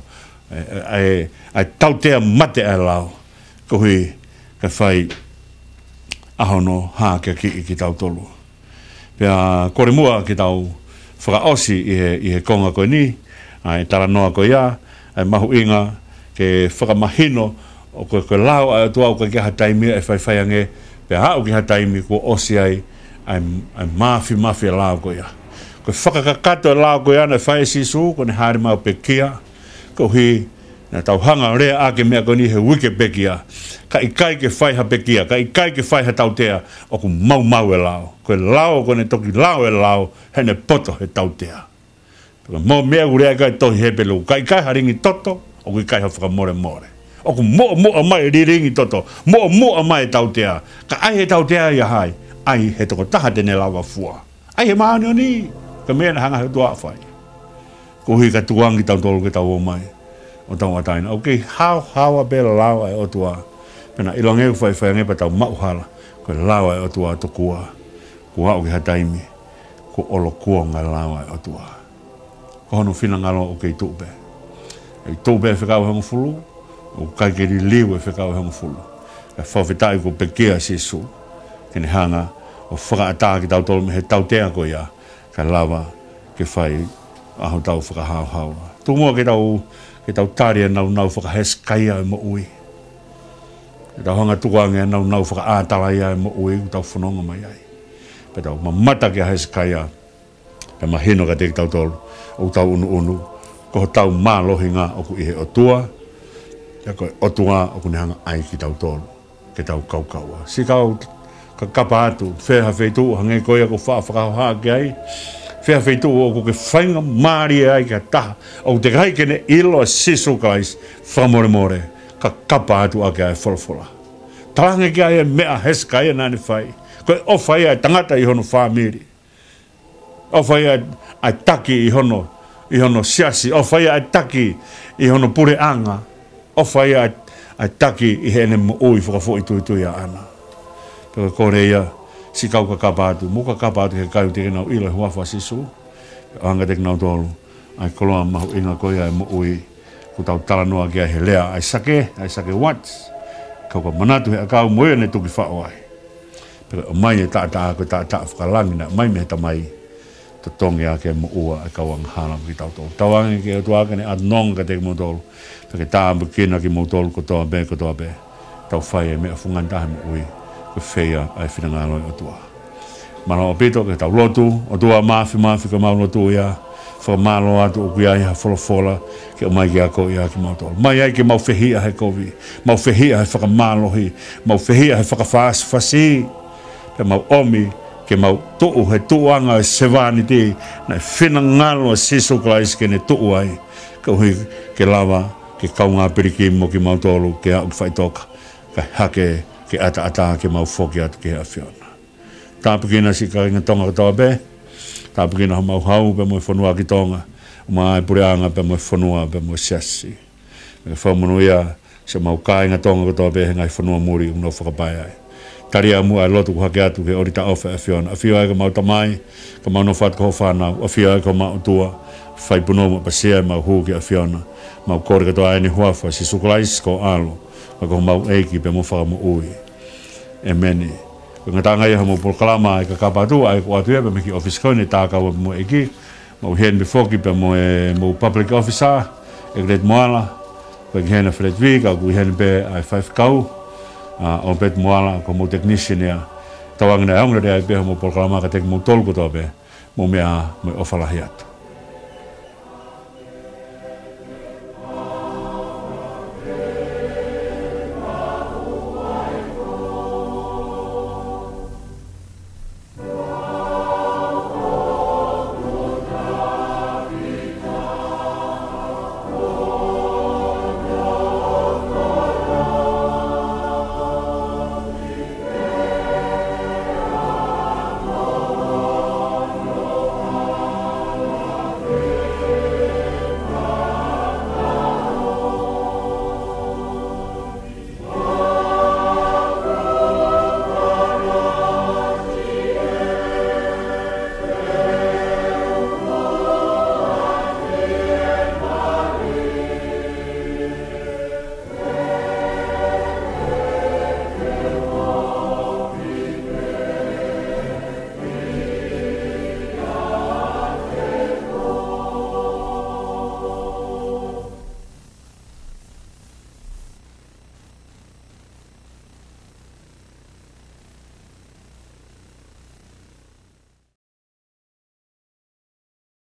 ʻa e, ʻa e, ʻa e tautea mate ʻa e lao, koeʻuhi ke fai ʻa hono hākeakiʻi kitautolu. Pea kole muʻa ke tau fakaʻosi ʻi he, ʻi he konga ko eni, ʻa e talanoa ko ia, ʻa e mahuʻinga ke fakamahino ʻoku, ko e lao ʻa e ʻOtua ʻoku ʻikai ke ʻi ai ha taimi ia ʻe faifai ange, pea aʻu ki ha taimi kuo ʻosi ai ʻa e, ʻa e māfimafi e lao ko ia. Ko e fakakakato e lao ko ia naʻe fai ʻe Sīsū, ko ʻene hāʻele mai ʻo pekia, koeʻuhi naʻa tau hanga ʻo lea ʻaki e meʻa ko eni he uike pekia. Ka ʻikai ke fai ha pekia, ka ʻikai ke fai ha tautea, ʻoku maumau e lao. Ko e lao, ko ʻene toki lao e lao, heʻene poto he tautea. Pea ko e meʻa ʻoku lea ʻaki e tohi Hepelū, ka ʻikai ha lingi toto, ʻoku ʻikai ha fakamolemole. ʻOku muʻomuʻa mai e lilingi toto, muʻomuʻa mai e tautea. Ka ʻai e tautea ia ʻe hai? ʻAi he tokotaha te ne lava fua. ʻAi he māʻoniʻoni, ko e meʻa naʻe hanga he ʻOtua ʻo fai. Koeʻuhi ka tukuange kitautolu ke tau ō mai ʻo tau ʻatā ʻi he ʻaho ni. ʻOku kei haohaoa pē lao ʻa e ʻOtua. Pea naʻe ʻiloange ʻoku faifai ange pea tau maʻu hala. Ko e lao ʻa e ʻOtua tokua. Kuo aʻu ki ha taimi kuo ʻolokuonga e lao ʻa e ʻOtua. Ko hono finangalo ʻoku kei tuʻu pē. ʻE tuʻu pē e fekau ʻe hongofulu, ʻoku ʻikai ke liliu e fekau ʻe hongofulu. Kae fakafetaʻi kuo pekia ʻa Sīsū ke ne hanga ʻo fakaʻatā kitautolu mei he tautea ko ia, kae lava ke fai ʻa hotau fakahaohaoa. Tuku muʻa ke tau, ke tau tali e nāunau faka-Hesekaia e moʻui. Ke tau hanga ʻo tukuange e nāunau fakaʻātalaia e moʻui ʻoku tau fononga mai ai. Pea tau mamata kia Hesekaia, pea mahino kiate kitautolu ʻoku tau ʻunuʻunu, ko hotau mālohinga ʻoku ʻi he ʻOtua, pea ko e ʻOtua ʻoku ne hanga ʻo ʻai kitautolu ke tau kaukaua. Siʻi kau kakapa atu, fē ha feituʻu hangē ko ia ʻoku ou faʻa fakahohaʻa ki ai, fē ha feituʻu ʻoku ke faingamālie ai ki ha taha ʻoku teʻeki ai ke ne ʻilo ʻa Sīsū Kalaisi, fakamolemole, kakapa atu ʻaki ʻa e folofola. Talaange ki ai e meʻa ʻa Hesekaia naʻa ne fai. Ko e ʻofa ia ʻa e tangata ʻi hono fāmili. ʻOfa ia ʻa e taki ʻi hono, ʻi hono siasi. ʻOfa ia ʻa e taki ʻi hono puleʻanga. ʻOfa ia ʻa e, ʻa e taki ʻi heʻene moʻui fakafoʻituitui ʻaʻana. Pea ko e kole ia, siʻi kau kakapa atu, mou kakapa atu ki he kakai ʻoku teʻeki ke nau ʻilo e huafa ʻo Sīsū. ʻOange kiate kinautolu ʻa e koloa mahuʻinga ko ia e moʻui, ʻoku tau talanoa ki ai he lea ʻa ʻAisake, ʻAisake Watts. Kau ka manatu he ʻakau mo ia ne tuki faʻo ai. Pea ʻomai e taʻataʻa ko e taʻataʻa fakalangi naʻe ʻomai mei he Tamai, totongi ʻaki e moʻua ʻa e kau angahala mo kitautolu. Tauange ki he ʻOtua ke ne ʻatonga kiate kimoutolu, pea ke tāpuekina kimoutolu kotoa pē, kotoa pē. Tau fai e meʻa fungani taha he moʻui, ko e fai ʻa e finangalo ʻo e ʻOtua. Mālō ʻaupito ke tau lotu. ʻOtua Māfimafi, ko ʻemau lotu ia, fakamālō atu ʻoku ʻi ai ha folofola ke ʻomai kiate kimautolu. ʻOmai ai ke mau fehiʻa he kovi, mau fehiʻa he fakamālohi, mau fehiʻa he fakafāsifasi, pea mau ʻomi ke mau tuʻu he tuʻuʻanga ʻo e sevāniti naʻe finangalo ʻa Sīsū Kalaisi ke ne tuʻu ai, koeʻuhi ke lava ke kaungā pilikimi mo kimautolu ke aʻu ki faʻitoka, kae hake ke ʻataʻatā ke mau foki atu ki he ʻAfiona. Tāpuekina siʻi kāinga Tonga kotoa pē. Tāpuekina homau hau pea mo e fonua ʻaki Tonga, mo e puleʻanga pea mo e fonua pea mo e siasi. Ke fakamonūʻia siʻemau kāinga Tonga kotoa pē he ngaahi fonua muli ʻoku nau fakapae ai. Tali ā muʻa e lotu kuo hake atu ki he ʻōlita ʻofa ʻa e ʻAfiona. ʻAfio ai ki homau tamai, ke mau nofo atu ko hoʻo fānau. ʻAfio ai ki homau ʻOtua, fai punou mo ʻapasia ʻemau hū ki he ʻAfiona. Mau kole kotoa ʻi he huafa ʻo Sīsū Kalaisi ko ho ʻAlo, ko homau ʻEiki pea mo e Fakamoʻui. ʻĒmeni. Ko e ngataʻanga ia homau polokalama ʻa e kakapa atu, ʻa ia ko ʻeku ʻoatu ia pē mei he kiʻi ʻōfisi ko eni ʻa e Tākau ʻa e Moʻui ʻEiki. Mau ʻi heni pē foki pea mo ʻemau public officer, ʻEkeleti Moala, ko e ʻEiki heni ʻa Feleti Vī, ka ʻoku ʻi heni pē ʻa e faifekau, ʻa ʻOpeti Moala, ko homau technician ia. Tauange naʻe ongo lelei ai pē homau polokalama kiate kimoutolu kotoa pē, mou meʻa ā mo e ʻofa lahi atu.